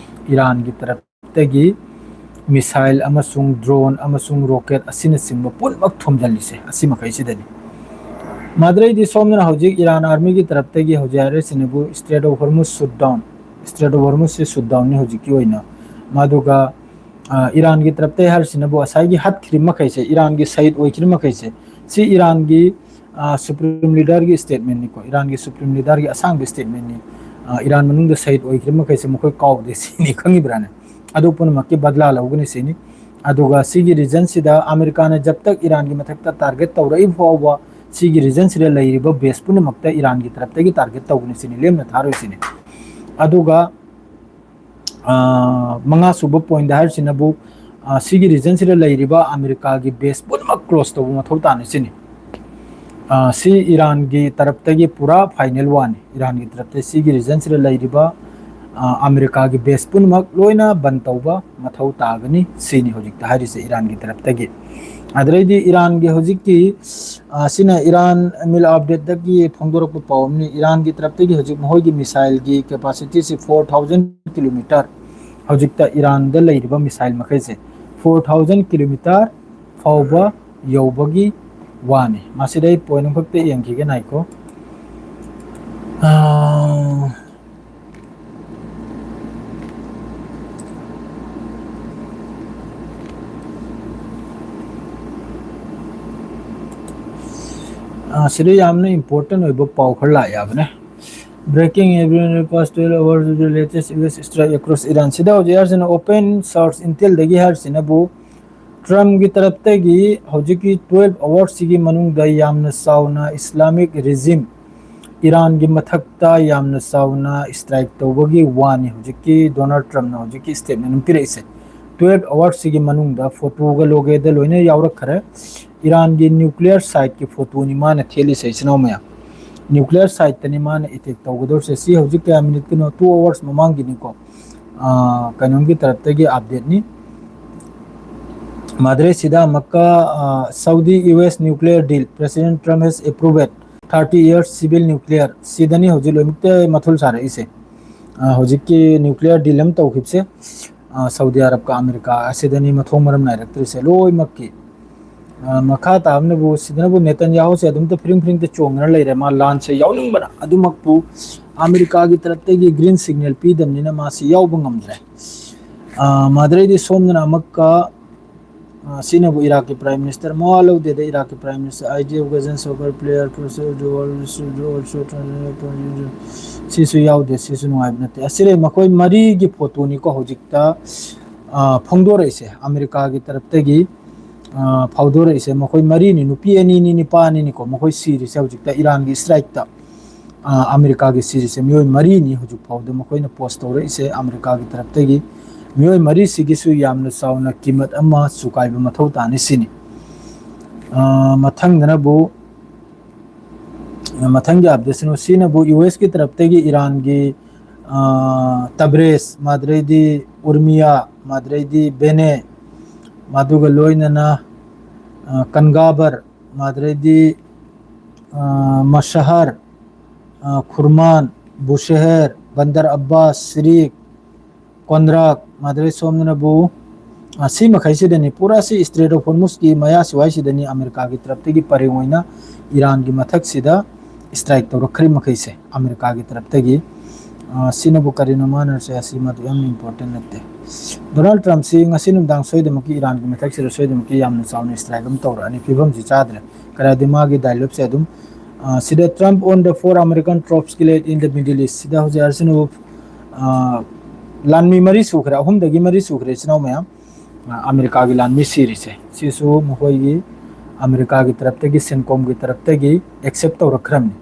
ꯏꯔꯥꯟꯒꯤ ꯇꯔꯞꯇꯒꯤ ꯃꯤꯁꯥꯏꯜ ꯑꯃꯁꯨꯡ ꯗ꯭ꯔꯣꯟ ꯑꯃꯁꯨꯡ ꯔꯣꯀꯦꯠ ꯑꯁꯤꯅꯆꯤꯡꯕ ꯄꯨꯝꯅꯃꯛ ꯊꯣꯝꯖꯤꯜꯂꯤꯁꯦ, ꯑꯁꯤ ꯃꯈꯩꯁꯤꯗꯅꯤ꯫ ꯃꯗꯨꯗꯩꯗꯤ ꯁꯣꯝꯗꯅ ꯍꯧꯖꯤꯛ ꯏꯔꯥꯟ ꯑꯥꯔꯃꯤꯒꯤ ꯇꯔꯞꯇꯒꯤ ꯍꯧꯖꯤꯛ ꯍꯥꯏꯔꯤꯁꯤꯅꯕꯨ Strait of Hormuz shutdown, Strait of Hormuzꯁꯤ shutdownꯅꯤ ꯍꯧꯖꯤꯛꯀꯤ ꯑꯣꯏꯅ꯫ ꯃꯗꯨꯒ, ꯑ, ꯏꯔꯥꯟꯒꯤ ꯇꯔꯞꯇꯒꯤ ꯍꯥꯏꯔꯤꯁꯤꯅꯕꯨ ꯉꯁꯥꯏꯒꯤ ꯍꯥꯠꯈ꯭ꯔꯤꯕ ꯃꯈꯩꯁꯦ, ꯏꯔꯥꯟꯒꯤ ꯁꯍꯤꯗ ꯑꯣꯏꯈ꯭ꯔꯤꯕ ꯃꯈꯩꯁꯦ, ꯁꯤ ꯏꯔꯥꯟꯒꯤ, ꯑ, ꯁꯨꯄ꯭ꯔꯤꯝ ꯂꯤꯗꯔꯒꯤ ꯁ꯭ꯇꯦꯠꯃꯦꯟꯅꯤꯀꯣ, ꯏꯔꯥꯟꯒꯤ ꯁꯨꯄ꯭ꯔꯤꯝ ꯂꯤꯗꯔꯒꯤ ꯑꯁꯥꯡꯕ ꯁ꯭ꯇꯦꯠꯃꯦꯟꯅꯤ꯫ ꯑ, ꯏꯔꯥꯟ ꯃꯅꯨꯡꯗ ꯁꯍꯤꯗ ꯑꯣꯏꯈ꯭ꯔꯤꯕ ꯃꯈꯩꯁꯦ ꯃꯈꯣꯏ ꯀꯥꯎꯗꯦ ꯁꯤꯅꯤ, ꯈꯪꯉꯤꯕ꯭ꯔꯥꯅꯦ? ꯑꯗꯨ ꯄꯨꯝꯅꯃꯛꯀꯤ ꯕꯗꯂꯥ ꯂꯧꯒꯅꯤ ꯁꯤꯅꯤ꯫ ꯑꯗꯨꯒ ꯁꯤꯒꯤ ꯔꯤꯖꯟꯁꯤꯗ ꯑꯃꯦꯔꯤꯀꯥꯅ ꯖꯕ ꯇꯛ ꯏꯔꯥꯟꯒꯤ ꯃꯊꯛꯇ ꯇꯥꯔꯒꯦꯠ ꯇꯧꯔꯛꯏ ꯐꯥꯎꯕ ꯁꯤꯒꯤ ꯔꯤꯖꯟꯁꯤꯗ ꯂꯩꯔꯤꯕ ꯕꯦꯁ ꯄꯨꯝꯅꯃꯛꯇ ꯏꯔꯥꯟꯒꯤ ꯇꯔꯞꯇꯒꯤ ꯇꯥꯔꯒꯦꯠ ꯇꯧꯒꯅꯤ ꯁꯤꯅꯤ, ꯂꯦꯝꯅ ꯊꯥꯔꯣꯏ ꯁꯤꯅꯤ꯫ ꯑꯗꯨꯒ, ꯑ, ꯃꯉꯥ ꯁꯨꯕ ꯄꯣꯏꯟꯗ ꯍꯥꯏꯔꯤꯁꯤꯅꯕꯨ, ꯑ, ꯁꯤꯒꯤ ꯔꯤꯖꯟꯁꯤꯗ ꯂꯩꯔꯤꯕ ꯑꯃꯦꯔꯤꯀꯥꯒꯤ ꯕꯦꯁ ꯄꯨꯝꯅꯃꯛ ꯀ꯭ꯂꯣꯖ ꯇꯧꯕ ꯃꯊꯧ ꯇꯥꯅꯤ ꯁꯤꯅꯤ꯫ ꯑ, ꯁꯤ ꯏꯔꯥꯟꯒꯤ ꯇꯔꯞꯇꯒꯤ ꯄꯨꯔꯥ ꯐꯥꯏꯅꯦꯜ ꯋꯥꯔꯅꯤ꯫ ꯏꯔꯥꯟꯒꯤ ꯇꯔꯞꯇ ꯁꯤꯒꯤ ꯔꯤꯖꯟꯁꯤꯗ ꯂꯩꯔꯤꯕ, ꯑ, ꯑꯃꯦꯔꯤꯀꯥꯒꯤ ꯕꯦꯁ ꯄꯨꯝꯅꯃꯛ ꯂꯣꯏꯅ ꯕꯟ ꯇꯧꯕ ꯃꯊꯧ ꯇꯥꯒꯅꯤ ꯁꯤꯅꯤ ꯍꯧꯖꯤꯛꯇ ꯍꯥꯏꯔꯤꯁꯦ ꯏꯔꯥꯟꯒꯤ ꯇꯔꯞꯇꯒꯤ꯫ ꯑꯗꯨꯗꯩꯗꯤ ꯏꯔꯥꯟꯒꯤ ꯍꯧꯖꯤꯛꯀꯤ, ꯑ, ꯁꯤꯅ ꯏꯔꯥꯟ ꯃꯤꯜ ꯑꯞꯗꯦꯠꯇꯒꯤ ꯐꯣꯡꯗꯣꯔꯛꯄ ꯄꯥꯎ ꯑꯃꯅꯤ꯫ ꯏꯔꯥꯟꯒꯤ ꯇꯔꯞꯇꯒꯤ ꯍꯧꯖꯤꯛ ꯃꯈꯣꯏꯒꯤ ꯃꯤꯁꯥꯏꯜꯒꯤ ꯀꯦꯄꯥꯁꯤꯇꯤꯁꯤ ꯐꯣꯔ ꯊꯥꯎꯖꯟ ꯀꯤꯂꯣꯃꯤꯇꯔ, ꯍꯧꯖꯤꯛꯇ ꯏꯔꯥꯟꯗ ꯂꯩꯔꯤꯕ ꯃꯤꯁꯥꯏꯜ ꯃꯈꯩꯁꯦ ꯐꯣꯔ ꯊꯥꯎꯖꯟ ꯀꯤꯂꯣꯃꯤꯇꯔ ꯐꯥꯎꯕ ꯌꯧꯕꯒꯤ ꯋꯥꯅꯤ꯫ ꯃꯁꯤꯗ ꯑꯩ ꯄꯣꯏꯟ ꯑꯃꯈꯛꯇ ꯌꯦꯡꯈꯤꯒꯦ, ꯉꯥꯏꯈꯣ꯫ ꯑꯥ, ꯑꯥ, ꯁꯤꯗ ꯌꯥꯝꯅ ꯏꯝꯄꯣꯔꯇꯦꯟ ꯑꯣꯏꯕ ꯄꯥꯎ ꯈꯔ ꯂꯥꯛꯑꯦ ꯍꯥꯏꯕꯅꯦ꯫ Breaking every past twelve hours of the latest U S strike across Iran꯫ ꯁꯤꯗ ꯍꯧꯖꯤꯛ ꯍꯥꯏꯔꯤꯁꯤꯅ ꯑꯣꯄꯦꯟ ꯁꯣꯔꯁ ꯏꯟꯇꯦꯜꯗꯒꯤ ꯍꯥꯏꯔꯤꯁꯤꯅꯕꯨ ꯇ꯭ꯔꯝꯞꯀꯤ ꯇꯔꯞꯇꯒꯤ ꯍꯧꯖꯤꯛꯀꯤ ꯇ꯭ꯋꯦꯜꯐ ꯑꯋꯥꯔꯁꯤꯒꯤ ꯃꯅꯨꯡꯗ ꯌꯥꯝꯅ ꯆꯥꯎꯅ ꯏꯁꯂꯥꯃꯤꯛ ꯔꯤꯖꯤꯝ ꯏꯔꯥꯟꯒꯤ ꯃꯊꯛꯇ ꯌꯥꯝꯅ ꯆꯥꯎꯅ ꯏꯁꯇ꯭ꯔꯥꯏꯛ ꯇꯧꯕꯒꯤ ꯋꯥꯅꯤ ꯍꯧꯖꯤꯛꯀꯤ ꯗꯣꯅꯥꯜꯗ ꯇ꯭ꯔꯝꯞꯅ ꯍꯧꯖꯤꯛꯀꯤ ꯁ꯭ꯇꯦꯠꯃꯦꯟ ꯑꯃ ꯄꯤꯔꯛꯏꯁꯦ꯫ ꯇ꯭ꯋꯦꯜꯐ ꯑꯋꯥꯔꯁꯤꯒꯤ ꯃꯅꯨꯡꯗ ꯐꯣꯇꯣꯒ ꯂꯣꯒꯦꯗ ꯂꯣꯏꯅ ꯌꯥꯎꯔꯛꯈ꯭ꯔꯦ꯫ ꯏꯔꯥꯟꯒꯤ ꯅ꯭ꯌꯨꯀ꯭ꯂꯤꯌꯔ ꯁꯥꯏꯠꯀꯤ ꯐꯣꯇꯣꯅꯤ ꯃꯥꯅ ꯊꯦꯠꯂꯤꯁꯦ, ꯏꯆꯤꯟ ꯏꯅꯥꯎ ꯃꯌꯥꯝ꯫ nuclear site ꯇꯅꯤ ꯃꯥꯅ attack ꯇꯧꯒꯗꯧꯔꯤꯁꯦ꯫ ꯁꯤ ꯍꯧꯖꯤꯛ ꯀꯌꯥ ꯃꯤꯅꯤꯠꯀꯤꯅꯣ? Two hours ꯃꯃꯥꯡꯒꯤꯅꯤꯀꯣ꯫ ꯑ, ꯀꯩꯅꯣꯝꯒꯤ ꯇꯔꯞꯇꯒꯤ update ꯅꯤ꯫ ꯃꯥꯗ꯭ꯔꯦ ꯁꯤꯗ ꯑꯃꯨꯛꯀ, ꯑ, Saudi U S nuclear deal, President Trump has approved thirty years civil nuclear꯫ ꯁꯤꯗꯅꯤ ꯍꯧꯖꯤꯛ ꯂꯣꯏꯅꯃꯛꯇ ꯃꯊꯨꯜ ꯁꯥꯔꯛꯏꯁꯦ꯫ ꯑ, ꯍꯧꯖꯤꯛꯀꯤ nuclear deal ꯑꯃ ꯇꯧꯈꯤꯕꯁꯦ, ꯑ, ꯁꯥꯎꯗꯤ ꯑꯔꯕꯀ ꯑꯃꯦꯔꯤꯀꯥ ꯑꯁꯤꯗꯅꯤ ꯃꯊꯣꯡ ꯃꯔꯝ ꯅꯥꯏꯔꯛꯇ꯭ꯔꯤꯁꯦ ꯂꯣꯏꯅꯃꯛꯀꯤ꯫ ꯑ, ꯃꯈꯥ ꯇꯥꯕꯅꯕꯨ ꯁꯤꯗꯅꯕꯨ ꯅꯦꯇꯟꯌꯥꯍꯨꯁꯦ ꯑꯗꯨꯝꯇ ꯐꯤꯔꯤꯡ ꯐꯤꯔꯤꯡꯇ ꯆꯣꯡꯗꯅ ꯂꯩꯔꯦ꯫ ꯃꯥ ꯂꯥꯟꯁꯦ ꯌꯥꯎꯅꯤꯡꯕꯅ ꯑꯗꯨꯃꯛꯄꯨ ꯑꯃꯦꯔꯤꯀꯥꯒꯤ ꯇꯔꯞꯇꯒꯤ green signal ꯄꯤꯗꯕꯅꯤꯅ ꯃꯥꯁꯤ ꯌꯥꯎꯕ ꯉꯝꯗ꯭ꯔꯦ꯫ ꯑ, ꯃꯥꯗ꯭ꯔꯩꯗꯤ ꯁꯣꯝꯗꯅ ꯑꯃꯨꯛꯀ, ꯑ, ꯁꯤꯅꯕꯨ ꯏꯔꯥꯛꯀꯤ Prime Minister ꯃꯋꯥ ꯂꯧꯗꯦꯗ꯫ ꯏꯔꯥꯛꯀꯤ Prime Minister, idea of Gaza soccer player, ꯁꯤꯁꯨ ꯌꯥꯎꯗꯦ꯫ ꯁꯤꯁꯨ ꯅꯨꯡꯉꯥꯏꯕ ꯅꯠꯇꯦ꯫ ꯑꯁꯤꯗꯩ ꯃꯈꯣꯏ ꯃꯔꯤꯒꯤ ꯐꯣꯇꯣꯅꯤꯀꯣ ꯍꯧꯖꯤꯛꯇ, ꯑ, ꯐꯣꯡꯗꯣꯔꯛꯏꯁꯦ ꯑꯃꯦꯔꯤꯀꯥꯒꯤ ꯇꯔꯞꯇꯒꯤ꯫ ꯑ, ꯐꯥꯎꯗꯣꯔꯛꯏꯁꯦ ꯃꯈꯣꯏ ꯃꯔꯤꯅꯤ, ꯅꯨꯄꯤ ꯑꯅꯤꯅꯤ, ꯅꯨꯄꯥ ꯑꯅꯤꯅꯤꯀꯣ ꯃꯈꯣꯏ ꯁꯤꯔꯤꯁꯦ ꯍꯧꯖꯤꯛꯇ ꯏꯔꯥꯟꯒꯤ strike ꯇ꯫ ꯑ, ꯑꯃꯦꯔꯤꯀꯥꯒꯤ ꯁꯤꯔꯤꯁꯦ ꯃꯤꯑꯣꯏ ꯃꯔꯤꯅꯤ ꯍꯧꯖꯤꯛ ꯐꯥꯎꯗ ꯃꯈꯣꯏꯅ post ꯇꯧꯔꯛꯏꯁꯦ ꯑꯃꯦꯔꯤꯀꯥꯒꯤ ꯇꯔꯞꯇꯒꯤ꯫ ꯃꯤꯑꯣꯏ ꯃꯔꯤꯁꯤꯒꯤꯁꯨ ꯌꯥꯝꯅ ꯆꯥꯎꯅ ꯀꯤꯃꯠ ꯑꯃ ꯆꯨꯀꯥꯏꯕ ꯃꯊꯧ ꯇꯥꯅꯤ ꯁꯤꯅꯤ꯫ ꯑ, ꯃꯊꯪꯗꯅꯕꯨ, ꯃꯊꯪꯒꯤ update ꯁꯤꯅ, ꯁꯤꯅꯕꯨ U S ꯀꯤ ꯇꯔꯞꯇꯒꯤ ꯏꯔꯥꯟꯒꯤ, ꯑ, ꯇꯕ꯭ꯔꯦꯖ, ꯃꯥꯗ꯭ꯔꯩꯗꯤ ꯎꯔꯃꯤꯌꯥ, ꯃꯥꯗ꯭ꯔꯩꯗꯤ ꯕꯦꯅꯦ, ꯃꯗꯨꯒ ꯂꯣꯏꯅꯅ, ꯑ, ꯀꯟꯒꯥꯕꯔ, ꯃꯥꯗ꯭ꯔꯩꯗꯤ, ꯑ, ꯃꯁꯍꯔ, ꯑ, ꯈꯨꯔꯃꯥꯟ, ꯕꯨꯁꯦꯍꯔ, ꯕꯟꯗꯔ ꯑꯕꯥꯁ, ꯁꯤꯔꯤꯛ, ꯀꯣꯟꯗ꯭ꯔꯥꯛ, ꯃꯥꯗ꯭ꯔꯩ ꯁꯣꯝꯗꯅꯕꯨ, ꯑ, ꯁꯤ ꯃꯈꯩꯁꯤꯗꯅꯤ꯫ ꯄꯨꯔꯥ ꯁꯤ Strait of Hormuz ꯀꯤ ꯃꯌꯥ ꯁꯤꯋꯥꯏꯁꯤꯗꯅꯤ ꯑꯃꯦꯔꯤꯀꯥꯒꯤ ꯇꯔꯞꯇꯒꯤ ꯄꯔꯦꯡ ꯑꯣꯏꯅ ꯏꯔꯥꯟꯒꯤ ꯃꯊꯛꯁꯤꯗ strike ꯇꯧꯔꯛꯈ꯭ꯔꯤ ꯃꯈꯩꯁꯦ ꯑꯃꯦꯔꯤꯀꯥꯒꯤ ꯇꯔꯞꯇꯒꯤ꯫ ꯑ, ꯁꯤꯅꯕꯨ ꯀꯔꯤꯅꯣ ꯃꯥꯅ ꯁꯦ ꯑꯁꯤ ꯃꯗꯨ ꯌꯥꯝꯅ important ꯅꯠꯇꯦ꯫ ꯗꯣꯅꯥꯜꯗ ꯇ꯭ꯔꯝꯞꯁꯤ ꯉꯁꯤ ꯅꯨꯃꯤꯗꯥꯡ ꯁꯣꯏꯗꯃꯛꯀꯤ ꯏꯔꯥꯟꯒꯤ ꯃꯊꯛꯁꯤꯗ ꯁꯣꯏꯗꯃꯛꯀꯤ ꯌꯥꯝꯅ ꯆꯥꯎꯅ strike ꯑꯃ ꯇꯧꯔꯛꯑꯅꯤ꯫ ꯐꯤꯕꯝꯁꯤ ꯆꯥꯗ꯭ꯔꯦ꯫ ꯀꯔꯥꯏꯗꯤ ꯃꯥꯒꯤ dialogue ꯁꯦ ꯑꯗꯨꯝ, ꯑ, ꯁꯤꯗ Trump on the four American troops killed in the Middle East꯫ ꯁꯤꯗ ꯍꯧꯖꯤꯛ ꯑꯁꯤꯅꯕꯨ, ꯑ, ꯂꯥꯟꯃꯤ ꯃꯔꯤ ꯁꯨꯈ꯭ꯔꯦ, ꯑꯍꯨꯝꯗꯒꯤ ꯃꯔꯤ ꯁꯨꯈ꯭ꯔꯦ, ꯏꯆꯤꯟ ꯏꯅꯥꯎ ꯃꯌꯥꯝ꯫ ꯑ, ꯑꯃꯦꯔꯤꯀꯥꯒꯤ ꯂꯥꯟꯃꯤ ꯁꯤꯔꯤꯁꯦ ꯁꯤꯁꯨ ꯃꯈꯣꯏꯒꯤ ꯑꯃꯦꯔꯤꯀꯥꯒꯤ ꯇꯔꯞꯇꯒꯤ, ꯁꯦꯟꯀꯣꯝꯒꯤ ꯇꯔꯞꯇꯒꯤ accept ꯇꯧꯔꯛꯈ꯭ꯔꯕꯅꯤ꯫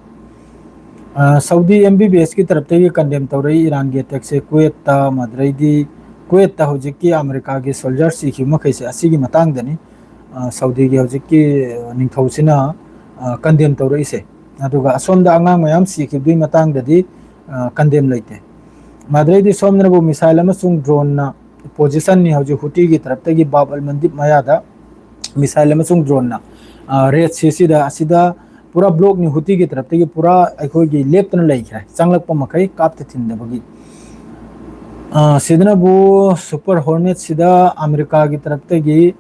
ꯑ, Saudi M B B S ꯀꯤ ꯇꯔꯞꯇꯒꯤ condemn ꯇꯧꯔꯛꯏ ꯏꯔꯥꯟꯒꯤ attack ꯁꯦ꯫ ꯀꯨꯋꯦꯠꯇ, ꯃꯗꯨꯗꯩꯗꯤ ꯀꯨꯋꯦꯠꯇ ꯍꯧꯖꯤꯛꯀꯤ ꯑꯃꯦꯔꯤꯀꯥꯒꯤ soldier ꯁꯤꯈꯤꯕ ꯃꯈꯩꯁꯦ ꯑꯁꯤꯒꯤ ꯃꯇꯥꯡꯗꯅꯤ꯫ ꯑ, ꯁꯥꯎꯗꯤꯒꯤ ꯍꯧꯖꯤꯛꯀꯤ ꯅꯤꯡꯊꯧꯁꯤꯅ, ꯑ, condemn ꯇꯧꯔꯛꯏꯁꯦ꯫ ꯑꯗꯨꯒ ꯑꯁꯣꯝꯗ ꯑꯉꯥꯡ ꯃꯌꯥꯝ ꯁꯤꯈꯤꯕꯗꯨꯒꯤ ꯃꯇꯥꯡꯗꯗꯤ ꯀꯟꯗꯦꯝ ꯂꯩꯇꯦ꯫ ꯃꯗꯨꯗꯩꯗꯤ ꯁꯣꯝꯗꯅꯕꯨ ꯃꯤꯁꯥꯏꯜ ꯑꯃꯁꯨꯡ ꯗ꯭ꯔꯣꯟꯅ ꯄꯣꯖꯤꯁꯟꯅꯤ ꯍꯧꯖꯤꯛ ꯍꯨꯇꯤꯒꯤ ꯇꯔꯞꯇꯒꯤ ꯕꯥꯕ ꯑꯜ ꯃꯟꯗꯤꯞ ꯃꯌꯥꯗ ꯃꯤꯁꯥꯏꯜ ꯑꯃꯁꯨꯡ ꯗ꯭ꯔꯣꯟꯅ ꯔꯦꯠ ꯁꯤ ꯁꯤꯗ ꯑꯁꯤꯗ ꯄꯨꯔꯥ ꯕ꯭ꯂꯣꯛꯅꯤ ꯍꯨꯇꯤꯒꯤ ꯇꯔꯞꯇꯒꯤ ꯄꯨꯔꯥ ꯑꯩꯈꯣꯏꯒꯤ ꯂꯦꯞꯇꯅ ꯂꯩꯈ꯭ꯔꯦ ꯆꯪꯂꯛꯄ ꯃꯈꯩ ꯀꯥꯞꯇ ꯊꯤꯟꯗꯕꯒꯤ꯫ ꯁꯤꯗꯅꯕꯨ ꯁꯨꯄꯔ ꯍꯣꯔꯅꯦꯠꯁꯤꯗ ꯑꯃꯦꯔꯤꯀꯥꯒꯤ ꯇꯔꯞꯇꯒꯤ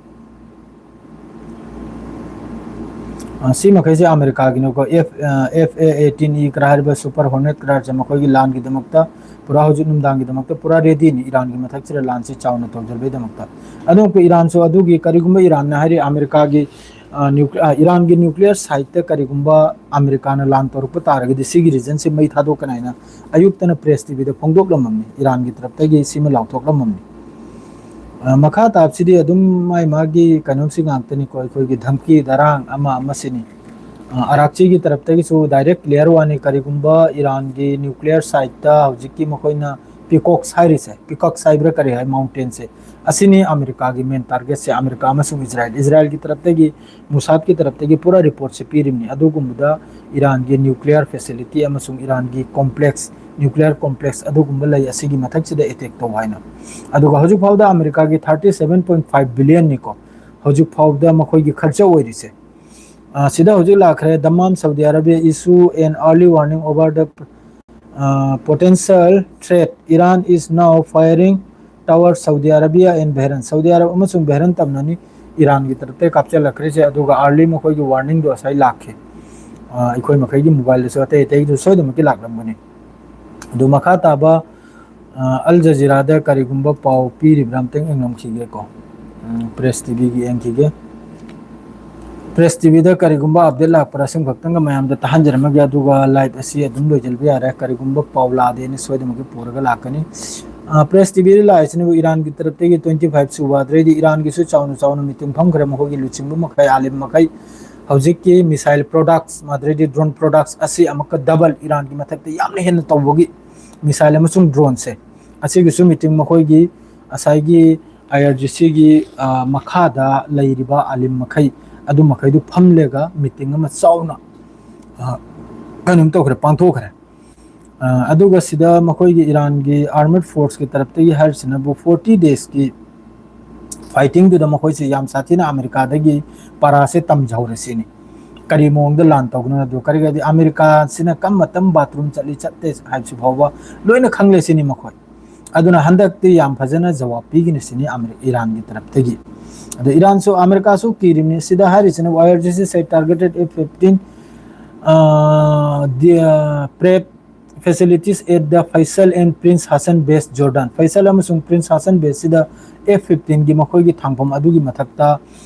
ꯁꯤ ꯃꯈꯩꯁꯦ ꯑꯃꯦꯔꯤꯀꯥꯒꯤꯅꯤꯀꯣ꯫ F F A eighteen E ꯀ꯭ꯔꯥ ꯍꯥꯏꯔꯤꯕ ꯁꯨꯄꯔ ꯍꯣꯔꯅꯦꯠ ꯀ꯭ꯔꯥꯁꯦ ꯃꯈꯣꯏꯒꯤ ꯂꯥꯟꯒꯤꯗꯃꯛꯇ ꯄꯨꯔꯥ ꯍꯧꯖꯤꯛ ꯅꯨꯡꯗꯥꯡꯒꯤꯗꯃꯛꯇ ꯄꯨꯔꯥ ꯔꯦꯗꯤꯅꯤ ꯏꯔꯥꯟꯒꯤ ꯃꯊꯛꯁꯤꯗ ꯂꯥꯟꯁꯤ ꯆꯥꯎꯅ ꯇꯧꯖꯕꯒꯤꯗꯃꯛꯇ꯫ ꯑꯗꯨꯒ ꯏꯔꯥꯟꯁꯨ ꯑꯗꯨꯒꯤ ꯀꯔꯤꯒꯨꯝꯕ ꯏꯔꯥꯟꯅ ꯍꯥꯏꯔꯤ ꯑꯃꯦꯔꯤꯀꯥꯒꯤ ꯏꯔꯥꯟꯒꯤ ꯅ꯭ꯌꯨꯀ꯭ꯂꯤꯌꯔ ꯁꯥꯏꯠꯇ ꯀꯔꯤꯒꯨꯝꯕ ꯑꯃꯦꯔꯤꯀꯥꯅ ꯂꯥꯟ ꯇꯧꯔꯛꯄ ꯇꯥꯔꯒꯗꯤ ꯁꯤꯒꯤ ꯔꯤꯖꯟꯁꯤ ꯃꯩ ꯊꯥꯗꯣꯛꯀꯅꯤ ꯍꯥꯏꯅ ꯑꯌꯨꯛꯇꯅ ꯄ꯭ꯔꯦꯁ ꯇꯤꯚꯤꯗ ꯐꯣꯡꯗꯣꯛꯂꯝꯃꯝꯃꯤ꯫ ꯏꯔꯥꯟꯒꯤ ꯇꯔꯞꯇꯒꯤ ꯁꯤꯃ ꯂꯥꯎꯊꯣꯛꯂꯝꯃꯝꯃꯤ꯫ ꯃꯈꯥ ꯇꯥꯕꯁꯤꯗꯤ ꯑꯗꯨꯝ ꯃꯥꯏ ꯃꯥꯒꯤ ꯀꯩꯅꯣꯁꯤ ꯉꯥꯛꯇꯅꯤꯀꯣ, ꯑꯩꯈꯣꯏꯒꯤ ꯙꯝꯀꯤ ꯙꯔꯥꯡ ꯑꯃ ꯑꯃꯁꯤꯅꯤ꯫ ꯑꯔꯥꯛꯆꯤꯒꯤ ꯇꯔꯞꯇꯒꯤꯁꯨ ꯗꯥꯏꯔꯦꯛ ꯀ꯭ꯂꯤꯌꯥꯔ ꯋꯥꯅꯤ꯫ ꯀꯔꯤꯒꯨꯝꯕ ꯏꯔꯥꯟꯒꯤ ꯅ꯭ꯌꯨꯀ꯭ꯂꯤꯌꯔ ꯁꯥꯏꯠꯇ ꯍꯧꯖꯤꯛꯀꯤ ꯃꯈꯣꯏꯅ ꯄꯤꯀꯣꯛꯁ ꯍꯥꯏꯔꯤꯁꯦ, ꯄꯤꯀꯣꯛꯁ ꯍꯥꯏꯕ꯭ꯔꯥ ꯀꯔꯤ ꯍꯥꯏ, ꯃꯥꯎꯟꯇꯦꯟꯁꯦ, ꯑꯁꯤꯅꯤ ꯑꯃꯦꯔꯤꯀꯥꯒꯤ ꯃꯦꯟ ꯇꯥꯔꯒꯦꯠꯁꯦ, ꯑꯃꯦꯔꯤꯀꯥ ꯑꯃꯁꯨꯡ ꯏꯖꯔꯥꯏꯜ꯫ ꯏꯖꯔꯥꯏꯜꯒꯤ ꯇꯔꯞꯇꯒꯤ, ꯃꯨꯁꯥꯗꯀꯤ ꯇꯔꯞꯇꯒꯤ ꯄꯨꯔꯥ ꯔꯤꯄꯣꯔꯠꯁꯦ ꯄꯤꯔꯤꯕꯅꯤ꯫ ꯑꯗꯨꯒꯨꯝꯕꯗ ꯏꯔꯥꯟꯒꯤ ꯅ꯭ꯌꯨꯀ꯭ꯂꯤꯌꯔ ꯐꯦꯁꯤꯂꯤꯇꯤ ꯑꯃꯁꯨꯡ ꯏꯔꯥꯟꯒꯤ ꯀꯣꯝꯄ꯭ꯂꯦꯛꯁ, ꯅ꯭ꯌꯨꯀ꯭ꯂꯤꯌꯔ ꯀꯣꯝꯄ꯭ꯂꯦꯛꯁ ꯑꯗꯨꯒꯨꯝꯕ ꯂꯩ, ꯑꯁꯤꯒꯤ ꯃꯊꯛꯁꯤꯗ ꯑꯦꯇꯦꯛ ꯇꯧ ꯍꯥꯏꯅ꯫ ꯑꯗꯨꯒ ꯍꯧꯖꯤꯛ ꯐꯥꯎꯗ ꯑꯃꯦꯔꯤꯀꯥꯒꯤ ꯊꯥꯔꯇꯤ ꯁꯚꯦꯟ ꯄꯣꯏꯟ ꯐꯥꯏꯚ ꯕꯤꯂꯤꯌꯟꯅꯤꯀꯣ ꯍꯧꯖꯤꯛ ꯐꯥꯎꯗ ꯃꯈꯣꯏꯒꯤ ꯈꯔꯆ ꯑꯣꯏꯔꯤꯁꯦ꯫ ꯁꯤꯗ ꯍꯧꯖꯤꯛ ꯂꯥꯛꯈ꯭ꯔꯦ꯫ Dammam Saudi Arabia issue an early warning over the potential threat, Iran is now firing toward Saudi Arabia and Bahrain. Saudi Arab ꯑꯃꯁꯨꯡ ꯕꯍꯔꯦꯟ ꯇꯝꯅꯅꯤ ꯏꯔꯥꯟꯒꯤ ꯇꯔꯞꯇ ꯀꯥꯞꯆꯜꯂꯛꯈ꯭ꯔꯤꯁꯦ꯫ ꯑꯗꯨꯒ ꯑꯥꯔꯂꯤ ꯃꯈꯣꯏꯒꯤ ꯋꯥꯔꯅꯤꯡꯗꯣ ꯉꯁꯥꯏ ꯂꯥꯛꯈꯤ꯫ ꯑꯩꯈꯣꯏ ꯃꯈꯩꯒꯤ ꯃꯣꯕꯥꯏꯜꯗꯁꯨ ꯑꯇꯩ ꯑꯇꯩꯗꯁꯨ ꯁꯣꯏꯗꯅꯃꯛꯀꯤ ꯂꯥꯛꯂꯝꯒꯅꯤ꯫ ꯑꯗꯨ ꯃꯈꯥ ꯇꯥꯕ ꯑꯜ ꯖꯖꯤꯔꯥꯗ ꯀꯔꯤꯒꯨꯝꯕ ꯄꯥꯎ ꯄꯤꯔꯤꯕ꯭ꯔꯥ ꯑꯝꯇꯪ ꯌꯦꯡꯂꯝꯈꯤꯒꯦꯀꯣ꯫ ꯄ꯭ꯔꯦꯁ ꯇꯤꯚꯤꯒꯤ ꯌꯦꯡꯈꯤꯒꯦ꯫ ꯄ꯭ꯔꯦꯁ ꯇꯤꯚꯤꯗ ꯀꯔꯤꯒꯨꯝꯕ ꯑꯞꯗꯦꯠ ꯂꯥꯛꯄ꯭ꯔꯥ ꯁꯤꯃꯈꯛꯇꯪꯒ ꯃꯌꯥꯝꯗ ꯇꯥꯍꯟꯖꯔꯝꯃꯒꯦ, ꯑꯗꯨꯒ ꯂꯥꯏꯚ ꯑꯁꯤ ꯑꯗꯨꯝ ꯂꯣꯏꯁꯤꯟꯕ ꯌꯥꯔꯦ꯫ ꯀꯔꯤꯒꯨꯝꯕ ꯄꯥꯎ ꯂꯥꯛꯑꯗꯤ ꯑꯩꯅ ꯁꯣꯏꯗꯅꯃꯛꯀꯤ ꯄꯨꯔꯒ ꯂꯥꯛꯀꯅꯤ꯫ ꯄ꯭ꯔꯦꯁ ꯇꯤꯚꯤꯗ ꯂꯥꯛꯏꯁꯤꯅꯕꯨ ꯏꯔꯥꯟꯒꯤ ꯇꯔꯞꯇꯒꯤ ꯇ꯭ꯋꯦꯟꯇꯤ ꯐꯥꯏꯚ ꯁꯨꯕ, ꯑꯗꯨꯗꯩꯗꯤ ꯏꯔꯥꯟꯒꯤꯁꯨ ꯆꯥꯎꯅ ꯆꯥꯎꯅ ꯃꯤꯇꯤꯡ ꯐꯝꯈ꯭ꯔꯦ꯫ ꯃꯈꯣꯏꯒꯤ ꯂꯨꯆꯤꯡꯕ ꯃꯈꯩ, ꯑꯥꯂꯤꯝ ꯃꯈꯩ ꯍꯧꯖꯤꯛꯀꯤ ꯃꯤꯁꯥꯏꯜ ꯄ꯭ꯔꯣꯗꯛꯁ, ꯑꯗꯨꯗꯩꯗꯤ ꯗ꯭ꯔꯣꯟ ꯄ꯭ꯔꯣꯗꯛꯁ ꯑꯁꯤ ꯑꯃꯨꯛꯀ ꯗꯕꯜ ꯏꯔꯥꯟꯒꯤ ꯃꯊꯛꯇ ꯌꯥꯝꯅ ꯍꯦꯟꯅ ꯇꯧꯕꯒꯤ ꯃꯤꯁꯥꯏꯜ ꯑꯃꯁꯨꯡ ꯗ꯭ꯔꯣꯟꯁꯦ ꯑꯁꯤꯒꯤꯁꯨ ꯃꯤꯇꯤꯡ ꯃꯈꯣꯏꯒꯤ ꯉꯁꯥꯏꯒꯤ ꯑꯥꯏ ꯑꯥꯔ ꯖꯤ ꯁꯤꯒꯤ ꯃꯈꯥꯗ ꯂꯩꯔꯤꯕ ꯑꯥꯂꯤꯝ ꯃꯈꯩ ꯑꯗꯨ ꯃꯈꯩꯗꯨ ꯐꯝꯂꯒ ꯃꯤꯇꯤꯡ ꯑꯃ ꯆꯥꯎꯅ ꯑ, ꯀꯩꯅꯣꯝ ꯇꯧꯈ꯭ꯔꯦ, ꯄꯥꯡꯊꯣꯛꯈ꯭ꯔꯦ꯫ ꯑ, ꯑꯗꯨꯒ ꯁꯤꯗ ꯃꯈꯣꯏꯒꯤ ꯏꯔꯥꯟꯒꯤ armed forceꯀꯤ ꯇꯔꯞꯇꯒꯤ ꯍꯥꯏꯔꯤꯁꯤꯅꯕꯨ forty daysꯀꯤ fightingꯗꯨꯗ ꯃꯈꯣꯏꯁꯦ ꯌꯥꯝ ꯁꯥꯊꯤꯅ ꯑꯃꯦꯔꯤꯀꯥꯗꯒꯤ ꯄꯔꯥꯁꯦ ꯇꯝꯖꯍꯧꯔꯦ ꯁꯤꯅꯤ꯫ ꯀꯔꯤ ꯃꯑꯣꯡꯗ ꯂꯥꯟ ꯇꯧꯒꯅꯣ ꯑꯗꯨ, ꯀꯔꯤꯒꯗꯤ ꯑꯃꯦꯔꯤꯀꯥꯁꯤꯅ ꯀꯔꯝꯕ ꯃꯇꯝ bathroom ꯆꯠꯂꯤ ꯆꯠꯇꯦ ꯍꯥꯏꯕꯁꯤ ꯐꯥꯎꯕ ꯂꯣꯏꯅ ꯈꯪꯂꯦ ꯁꯤꯅꯤ ꯃꯈꯣꯏ꯫ ꯑꯗꯨꯅ ꯍꯟꯗꯛꯇꯤ ꯌꯥꯝ ꯐꯖꯅ ꯖꯋꯥꯕ ꯄꯤꯒꯅꯤ ꯁꯤꯅꯤ ꯑꯃꯦꯔꯤ-, ꯏꯔꯥꯟꯒꯤ ꯇꯔꯞꯇꯒꯤ꯫ ꯑꯗꯣ ꯏꯔꯥꯟꯁꯨ ꯑꯃꯦꯔꯤꯀꯥꯁꯨ ꯀꯤꯔꯤꯕꯅꯤ꯫ ꯁꯤꯗ ꯍꯥꯏꯔꯤꯁꯤꯅ, "IRGC said targeted F fifteen, uh, the, uh, prep facilities at the Faisal and Prince Hassan base Jordan." ꯐꯩꯁꯜ ꯑꯃꯁꯨꯡ ꯄ꯭ꯔꯤꯟꯁ ꯍꯥꯁꯟ ꯕꯦꯁꯁꯤꯗ F fifteenꯒꯤ ꯃꯈꯣꯏꯒꯤ ꯊꯥꯡꯐꯝ ꯑꯗꯨꯒꯤ ꯃꯊꯛꯇ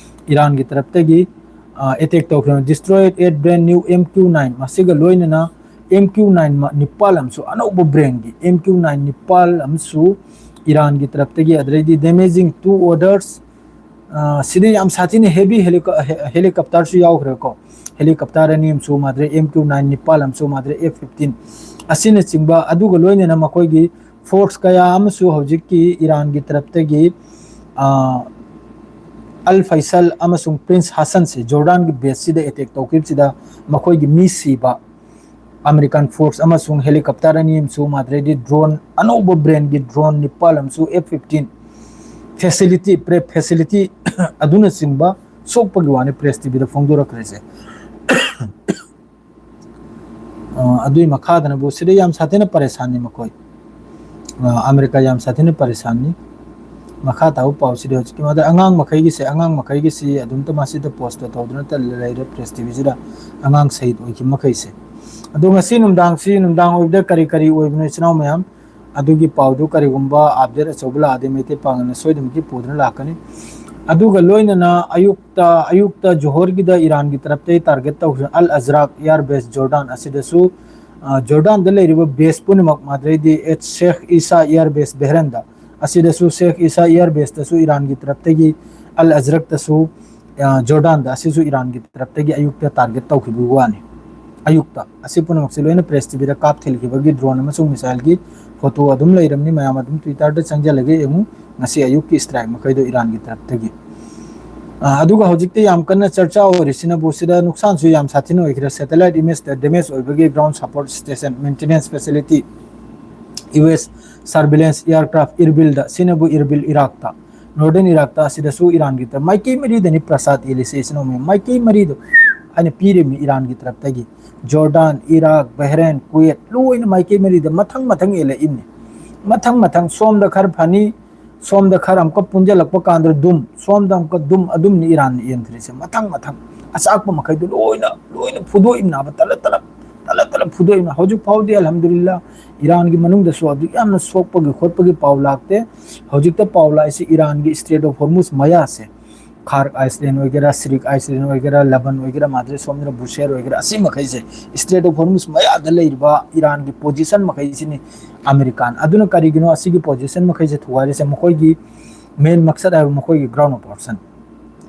ꯏꯔꯥꯟꯒꯤ ꯇꯔꯞꯇꯒꯤ, ꯑ, attack ꯇꯧꯈ꯭ꯔꯦ꯫ "Destroyed eight brand new M Q nine." ꯃꯁꯤꯒ ꯂꯣꯏꯅꯅ M Q nine ꯃ-, ꯅꯤꯄꯥꯜ ꯑꯃꯁꯨ, ꯑꯅꯧꯕ brandꯒꯤ M Q nine ꯅꯤꯄꯥꯜ ꯑꯃꯁꯨ ꯏꯔꯥꯟꯒꯤ ꯇꯔꯞꯇꯒꯤ, ꯑꯗꯩꯗꯤ damaging two others, ꯑ, ꯁꯤꯗ ꯌꯥꯝ ꯁꯥꯊꯤꯅ heavy helico-, ꯍꯦ-, helicopterꯁꯨ ꯌꯥꯎꯈ꯭ꯔꯦꯀꯣ꯫ Helicopter ꯑꯅꯤ ꯑꯃꯁꯨ ꯃꯥꯗ꯭ꯔꯦ, M Q nine ꯅꯤꯄꯥꯜ ꯑꯃꯁꯨ ꯃꯥꯗ꯭ꯔꯦ, F fifteen ꯑꯁꯤꯅꯆꯤꯡꯕ, ꯑꯗꯨꯒ ꯂꯣꯏꯅꯅ ꯃꯈꯣꯏꯒꯤ force ꯀꯌꯥ ꯑꯃꯁꯨ ꯍꯧꯖꯤꯛꯀꯤ ꯏꯔꯥꯟꯒꯤ ꯇꯔꯞꯇꯒꯤ, ꯑ, ꯑꯜ ꯐꯩꯁꯜ ꯑꯃꯁꯨꯡ ꯄ꯭ꯔꯤꯟꯁ ꯍꯥꯁꯟꯁꯦ ꯖꯣꯔꯗꯥꯟꯒꯤ baseꯁꯤꯗ attack ꯇꯧꯈꯤꯕꯁꯤꯗ ꯃꯈꯣꯏꯒꯤ ꯃꯤ ꯁꯤꯕ, American force ꯑꯃꯁꯨꯡ helicopter ꯑꯅꯤ ꯑꯃꯁꯨ ꯃꯥꯗ꯭ꯔꯦꯗꯤ drone, ꯑꯅꯧꯕ brandꯒꯤ drone ꯅꯤꯄꯥꯜ ꯑꯃꯁꯨ F fifteen facility, prep facility ꯑꯗꯨꯅꯆꯤꯡꯕ ꯁꯣꯛꯄꯒꯤ ꯋꯥꯅꯤ press TVꯗ ꯐꯣꯡꯗꯣꯔꯛꯈ꯭ꯔꯤꯁꯦ꯫ ꯑ, ꯑꯗꯨꯒꯤ ꯃꯈꯥꯗꯅꯕꯨ ꯁꯤꯗ ꯌꯥꯝ ꯁꯥꯊꯤꯅ ꯄꯔꯦꯁꯥꯟꯅꯤ ꯃꯈꯣꯏ꯫ ꯑ, ꯑꯃꯦꯔꯤꯀꯥ ꯌꯥꯝ ꯁꯥꯊꯤꯅ ꯄꯔꯦꯁꯥꯟꯅꯤ꯫ ꯃꯈꯥ ꯇꯥꯕ ꯄꯥꯎꯁꯤꯗꯤ ꯍꯧꯖꯤꯛꯀꯤ ꯃꯥꯗ ꯑꯉꯥꯡ ꯃꯈꯩꯒꯤꯁꯦ, ꯑꯉꯥꯡ ꯃꯈꯩꯒꯤꯁꯤ ꯑꯗꯨꯝꯇ ꯃꯁꯤꯗ post ꯇꯧꯗꯨꯅ ꯂꯩꯔꯦ press TVꯁꯤꯗ, ꯑꯉꯥꯡ ꯁꯍꯤꯗ ꯑꯣꯏꯈꯤꯕ ꯃꯈꯩꯁꯦ꯫ ꯑꯗꯣ ꯉꯁꯤ ꯅꯨꯡꯗꯥꯡꯁꯤ, ꯅꯨꯡꯗꯥꯡ ꯑꯣꯏꯕꯗ ꯀꯔꯤ ꯀꯔꯤ ꯑꯣꯏꯕꯅꯣ, ꯏꯆꯤꯟ ꯏꯅꯥꯎ ꯃꯌꯥꯝ? ꯑꯗꯨꯒꯤ ꯄꯥꯎꯗꯨ ꯀꯔꯤꯒꯨꯝꯕ update ꯑꯆꯧꯕ ꯂꯥꯛꯑꯗꯤ ꯃꯩꯇꯩ ꯄꯥꯉꯜꯅ ꯁꯣꯏꯗꯅꯃꯛꯀꯤ ꯄꯨꯗꯨꯅ ꯂꯥꯛꯀꯅꯤ꯫ ꯑꯗꯨꯒ ꯂꯣꯏꯅꯅ ꯑꯌꯨꯛꯇ, ꯑꯌꯨꯛꯇ ꯖꯣꯍꯣꯔꯒꯤꯗ ꯏꯔꯥꯟꯒꯤ ꯇꯔꯞꯇꯒꯤ target ꯇꯧꯈꯤꯕ ꯑꯜ ꯑꯖꯔꯥꯛ air base ꯖꯣꯔꯗꯥꯟ ꯑꯁꯤꯗꯁꯨ, ꯑ, ꯖꯣꯔꯗꯥꯟꯗ ꯂꯩꯔꯤꯕ base ꯄꯨꯝꯅꯃꯛ, ꯃꯥꯗ꯭ꯔꯦꯗꯤ ꯑꯦꯠ ꯁꯦꯈ ꯏꯁꯥ air base ꯕꯦꯍꯔꯟꯗ, ꯑꯁꯤꯗꯁꯨ ꯁꯦꯈ ꯏꯁꯥ air baseꯇꯁꯨ ꯏꯔꯥꯟꯒꯤ ꯇꯔꯞꯇꯒꯤ, ꯑꯜ ꯑꯖꯔꯛꯇꯁꯨ, ꯑ, ꯖꯣꯔꯗꯥꯟꯗ, ꯑꯁꯤꯁꯨ ꯏꯔꯥꯟꯒꯤ ꯇꯔꯞꯇꯒꯤ ꯑꯌꯨꯛꯇ target ꯇꯧꯈꯤꯕꯒꯤ ꯋꯥꯅꯤ꯫ ꯑꯌꯨꯛꯇ꯫ ꯑꯁꯤ ꯄꯨꯝꯅꯃꯛꯁꯦ ꯂꯣꯏꯅ press TVꯗ ꯀꯥꯞꯊꯤꯜꯈꯤꯕꯒꯤ drone ꯑꯃꯁꯨꯡ missileꯒꯤ photo ꯑꯗꯨꯝ ꯂꯩꯔꯝꯅꯤ, ꯃꯌꯥꯝ ꯑꯗꯨꯝ Twitterꯗ ꯆꯪꯁꯤꯜꯂꯒ ꯌꯦꯡꯉꯨ꯫ ꯉꯁꯤ ꯑꯌꯨꯛꯀꯤ strike ꯃꯈꯩꯗꯣ ꯏꯔꯥꯟꯒꯤ ꯇꯔꯞꯇꯒꯤ꯫ ꯑ, ꯑꯗꯨꯒ ꯍꯧꯖꯤꯛꯇꯤ ꯌꯥꯝ ꯀꯟꯅ ꯆꯔꯆꯥ ꯑꯣꯏꯔꯤꯁꯤꯅꯕꯨ ꯁꯤꯗ ꯅꯨꯡꯁꯥꯟꯁꯨ ꯌꯥꯝ ꯁꯥꯊꯤꯅ ꯑꯣꯏꯈ꯭ꯔꯦ꯫ Satellite image ꯗ damage ꯑꯣꯏꯕꯒꯤ ground support station, maintenance facility, U S surveillance aircraft Erbil ꯗ, ꯁꯤꯅꯕꯨ Erbil, Iraq ꯇ, northern Iraq ꯇ, ꯑꯁꯤꯗꯁꯨ ꯏꯔꯥꯟꯒꯤ ꯇ-, ꯃꯥꯏꯀꯩ ꯃꯔꯤꯗꯅꯤ ꯄ꯭ꯔꯁꯥꯗ ꯏꯜꯂꯤꯁꯦ, ꯏꯆꯤꯟ ꯏꯅꯥꯎ ꯃꯌꯥꯝ꯫ ꯃꯥꯏꯀꯩ ꯃꯔꯤꯗꯣ ꯍꯥꯏꯅ ꯄꯤꯔꯤꯕꯅꯤ ꯏꯔꯥꯟꯒꯤ ꯇꯔꯞꯇꯒꯤ꯫ ꯖꯣꯔꯗꯥꯟ, ꯏꯔꯥꯛ, ꯕꯍꯔꯦꯟ, ꯀꯨꯋꯦꯠ, ꯂꯣꯏꯅ ꯃꯥꯏꯀꯩ ꯃꯔꯤꯗ ꯃꯊꯪ ꯃꯊꯪ ꯏꯜꯂꯛꯏꯕꯅꯤ꯫ ꯃꯊꯪ ꯃꯊꯪ ꯁꯣꯝꯗ ꯈꯔ ꯐꯅꯤ, ꯁꯣꯝꯗ ꯈꯔ ꯑꯃꯨꯛꯀ ꯄꯨꯟꯁꯤꯜꯂꯛꯄ ꯀꯥꯟꯗ ꯗꯨꯝ, ꯁꯣꯝꯗ ꯑꯃꯨꯛꯀ ꯗꯨꯝ, ꯑꯗꯨꯝꯅꯤ ꯏꯔꯥꯟꯅ ꯌꯦꯟꯊꯔꯤꯁꯦ꯫ ꯃꯊꯪ ꯃꯊꯪ ꯑꯆꯥꯛꯄ ꯃꯈꯩꯗꯨ ꯂꯣꯏꯅ, ꯂꯣꯏꯅ ꯐꯨꯗꯣꯛꯏꯕꯅꯥꯕ, ꯇꯂꯞ ꯇꯂꯞ, ꯇꯂꯞ ꯇꯂꯞ ꯐꯨꯗꯣꯛꯏꯕꯅ꯫ ꯍꯧꯖꯤꯛ ꯐꯥꯎꯗꯤ ꯑꯜꯍꯝꯗꯨꯂꯤꯜꯂꯥ ꯏꯔꯥꯟꯒꯤ ꯃꯅꯨꯡꯗꯁꯨ ꯑꯗꯨꯛ ꯌꯥꯝꯅ ꯁꯣꯛꯄꯒꯤ ꯈꯣꯠꯄꯒꯤ ꯄꯥꯎ ꯂꯥꯛꯇꯦ꯫ ꯍꯧꯖꯤꯛꯇ ꯄꯥꯎ ꯂꯥꯛꯏꯁꯤ ꯏꯔꯥꯟꯒꯤ Strait of Hormuz ꯃꯌꯥꯁꯦ, ꯈꯥꯔꯛ ꯑꯥꯏꯁꯂꯦꯟ ꯑꯣꯏꯒꯦꯔꯥ, ꯁꯤꯔꯤꯛ ꯑꯥꯏꯁꯂꯦꯟ ꯑꯣꯏꯒꯦꯔꯥ, ꯂꯕꯟ ꯑꯣꯏꯒꯦꯔꯥ, ꯃꯥꯗ꯭ꯔꯦ ꯁꯣꯝꯗꯅ ꯕꯨꯁꯦꯔ ꯑꯣꯏꯒꯦꯔꯥ, ꯑꯁꯤ ꯃꯈꯩꯁꯦ Strait of Hormuz ꯃꯌꯥꯗ ꯂꯩꯔꯤꯕ ꯏꯔꯥꯟꯒꯤ position ꯃꯈꯩꯁꯤꯅꯤ ꯑꯃꯦꯔꯤꯀꯥꯟ꯫ ꯑꯗꯨꯅ ꯀꯔꯤꯒꯤꯅꯣ ꯑꯁꯤꯒꯤ position ꯃꯈꯩꯁꯦ ꯊꯨꯒꯥꯏꯔꯤꯁꯦ? ꯃꯈꯣꯏꯒꯤ main ꯃꯛꯁꯠ ꯍꯥꯏꯕ ꯃꯈꯣꯏꯒꯤ ground operation,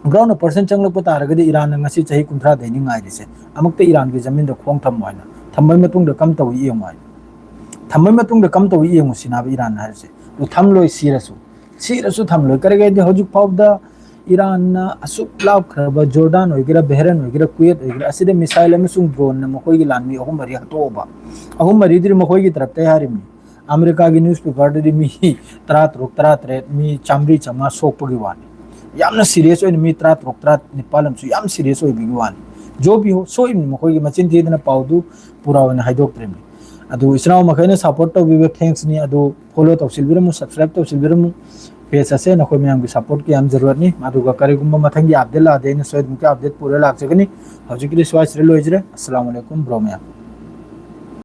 ground operation ꯆꯪꯂꯛꯄ ꯇꯥꯔꯒꯗꯤ ꯏꯔꯥꯟꯅ ꯉꯁꯤ ꯆꯍꯤ ꯀꯨꯟꯊ꯭ꯔꯥꯗꯩꯅꯤ ꯉꯥꯏꯔꯤꯁꯦ, ꯑꯃꯨꯛꯇ ꯏꯔꯥꯟꯒꯤ ꯖꯃꯤꯟꯗ ꯈꯣꯡ ꯊꯝꯃꯣ ꯍꯥꯏꯅ꯫ ꯊꯝꯕꯩ ꯃꯇꯨꯡꯗ ꯀꯝ ꯇꯧꯏ ꯌꯦꯡꯉꯨ ꯍꯥꯏꯅ꯫ ꯊꯝꯕꯩ ꯃꯇꯨꯡꯗ ꯀꯝ ꯇꯧꯏ ꯌꯦꯡꯉꯨ ꯁꯤꯅꯥꯕ ꯏꯔꯥꯟꯅ ꯍꯥꯏꯔꯤꯁꯦ꯫ ꯑꯗꯨ ꯊꯝꯂꯣꯏ, ꯁꯤꯔꯁꯨ꯫ ꯁꯤꯔꯁꯨ ꯊꯝꯂꯣꯏ꯫ ꯀꯔꯤꯒꯤ ꯍꯥꯏꯗꯤ ꯍꯧꯖꯤꯛ ꯐꯥꯎꯕꯗ ꯏꯔꯥꯟꯅ ꯑꯁꯨꯛ ꯂꯥꯞꯈ꯭ꯔꯕ ꯖꯣꯔꯗꯥꯟ ꯑꯣꯏꯒꯦꯔꯥ, ꯕꯍꯔꯦꯟ ꯑꯣꯏꯒꯦꯔꯥ, ꯀꯨꯋꯦꯠ ꯑꯣꯏꯒꯦꯔꯥ, ꯑꯁꯤꯗ missile ꯑꯃꯁꯨꯡ drone ꯅ ꯃꯈꯣꯏꯒꯤ ꯂꯥꯟꯃꯤ ꯑꯍꯨꯝ ꯃꯔꯤ ꯍꯥꯠꯇꯣꯛꯑꯕ꯫ ꯑꯍꯨꯝ ꯃꯔꯤꯗꯨꯗꯤ ꯃꯈꯣꯏꯒꯤ ꯇꯔꯞꯇꯩ ꯍꯥꯏꯔꯤꯕꯅꯤ꯫ ꯑꯃꯦꯔꯤꯀꯥꯒꯤ newspaper ꯗꯗꯤ ꯃꯤ ꯇꯔꯥ ꯇꯔꯨꯛ, ꯇꯔꯥ ꯇꯔꯦꯠ, ꯃꯤ ꯆꯥꯝꯃꯔꯤ ꯆꯥꯝꯃꯉꯥ ꯁꯣꯛꯄꯒꯤ ꯋꯥꯅꯤ꯫ ꯌꯥꯝꯅ serious ꯑꯣꯏꯅ ꯃꯤ ꯇꯔꯥ ꯇꯔꯨꯛ, ꯇꯔꯥ ꯅꯤꯄꯥꯜ ꯑꯃꯁꯨ ꯌꯥꯝ serious ꯑꯣꯏꯕꯒꯤ ꯋꯥꯅꯤ꯫ ꯖꯣ ꯕꯤ ꯍꯣ ꯁꯣꯛꯏꯕꯅꯤ, ꯃꯈꯣꯏꯒꯤ ꯃꯆꯤꯟ ꯊꯤꯗꯅ ꯄꯥꯎꯗꯨ ꯄꯨꯔꯥ ꯑꯣꯏꯅ ꯍꯥꯏꯗꯣꯛꯇ꯭ꯔꯤꯕꯅꯤ꯫ ꯑꯗꯨ ꯏꯆꯤꯟ ꯏꯅꯥꯎ ꯃꯈꯩꯅ support ꯇꯧꯕꯤꯕ thanks ꯅꯤ꯫ ꯑꯗꯨ follow ꯇꯧꯁꯤꯟꯕꯤꯔꯝꯃꯨ, subscribe ꯇꯧꯁꯤꯟꯕꯤꯔꯝꯃꯨ꯫ Page ꯑꯁꯦ ꯅꯈꯣꯏ ꯃꯌꯥꯝꯒꯤ support ꯀꯤ ꯌꯥꯝ ꯖꯔꯨꯔꯠꯅꯤ꯫ ꯑꯗꯨꯒ ꯀꯔꯤꯒꯨꯝꯕ ꯃꯊꯪꯒꯤ update ꯂꯥꯛꯑꯗꯤ ꯑꯩꯅ ꯁꯣꯏꯗꯅꯃꯛꯀꯤ update ꯄꯨꯔ ꯂꯥꯛꯆꯒꯅꯤ꯫ ꯍꯧꯖꯤꯛꯀꯤꯗꯤ ꯁ꯭ꯋꯥꯏꯁꯤꯗ ꯂꯣꯏꯖꯔꯦ꯫ ꯑꯁꯂꯥꯃꯨ ꯑꯂꯥꯏꯀꯨꯝ bro ꯃꯌꯥꯝ꯫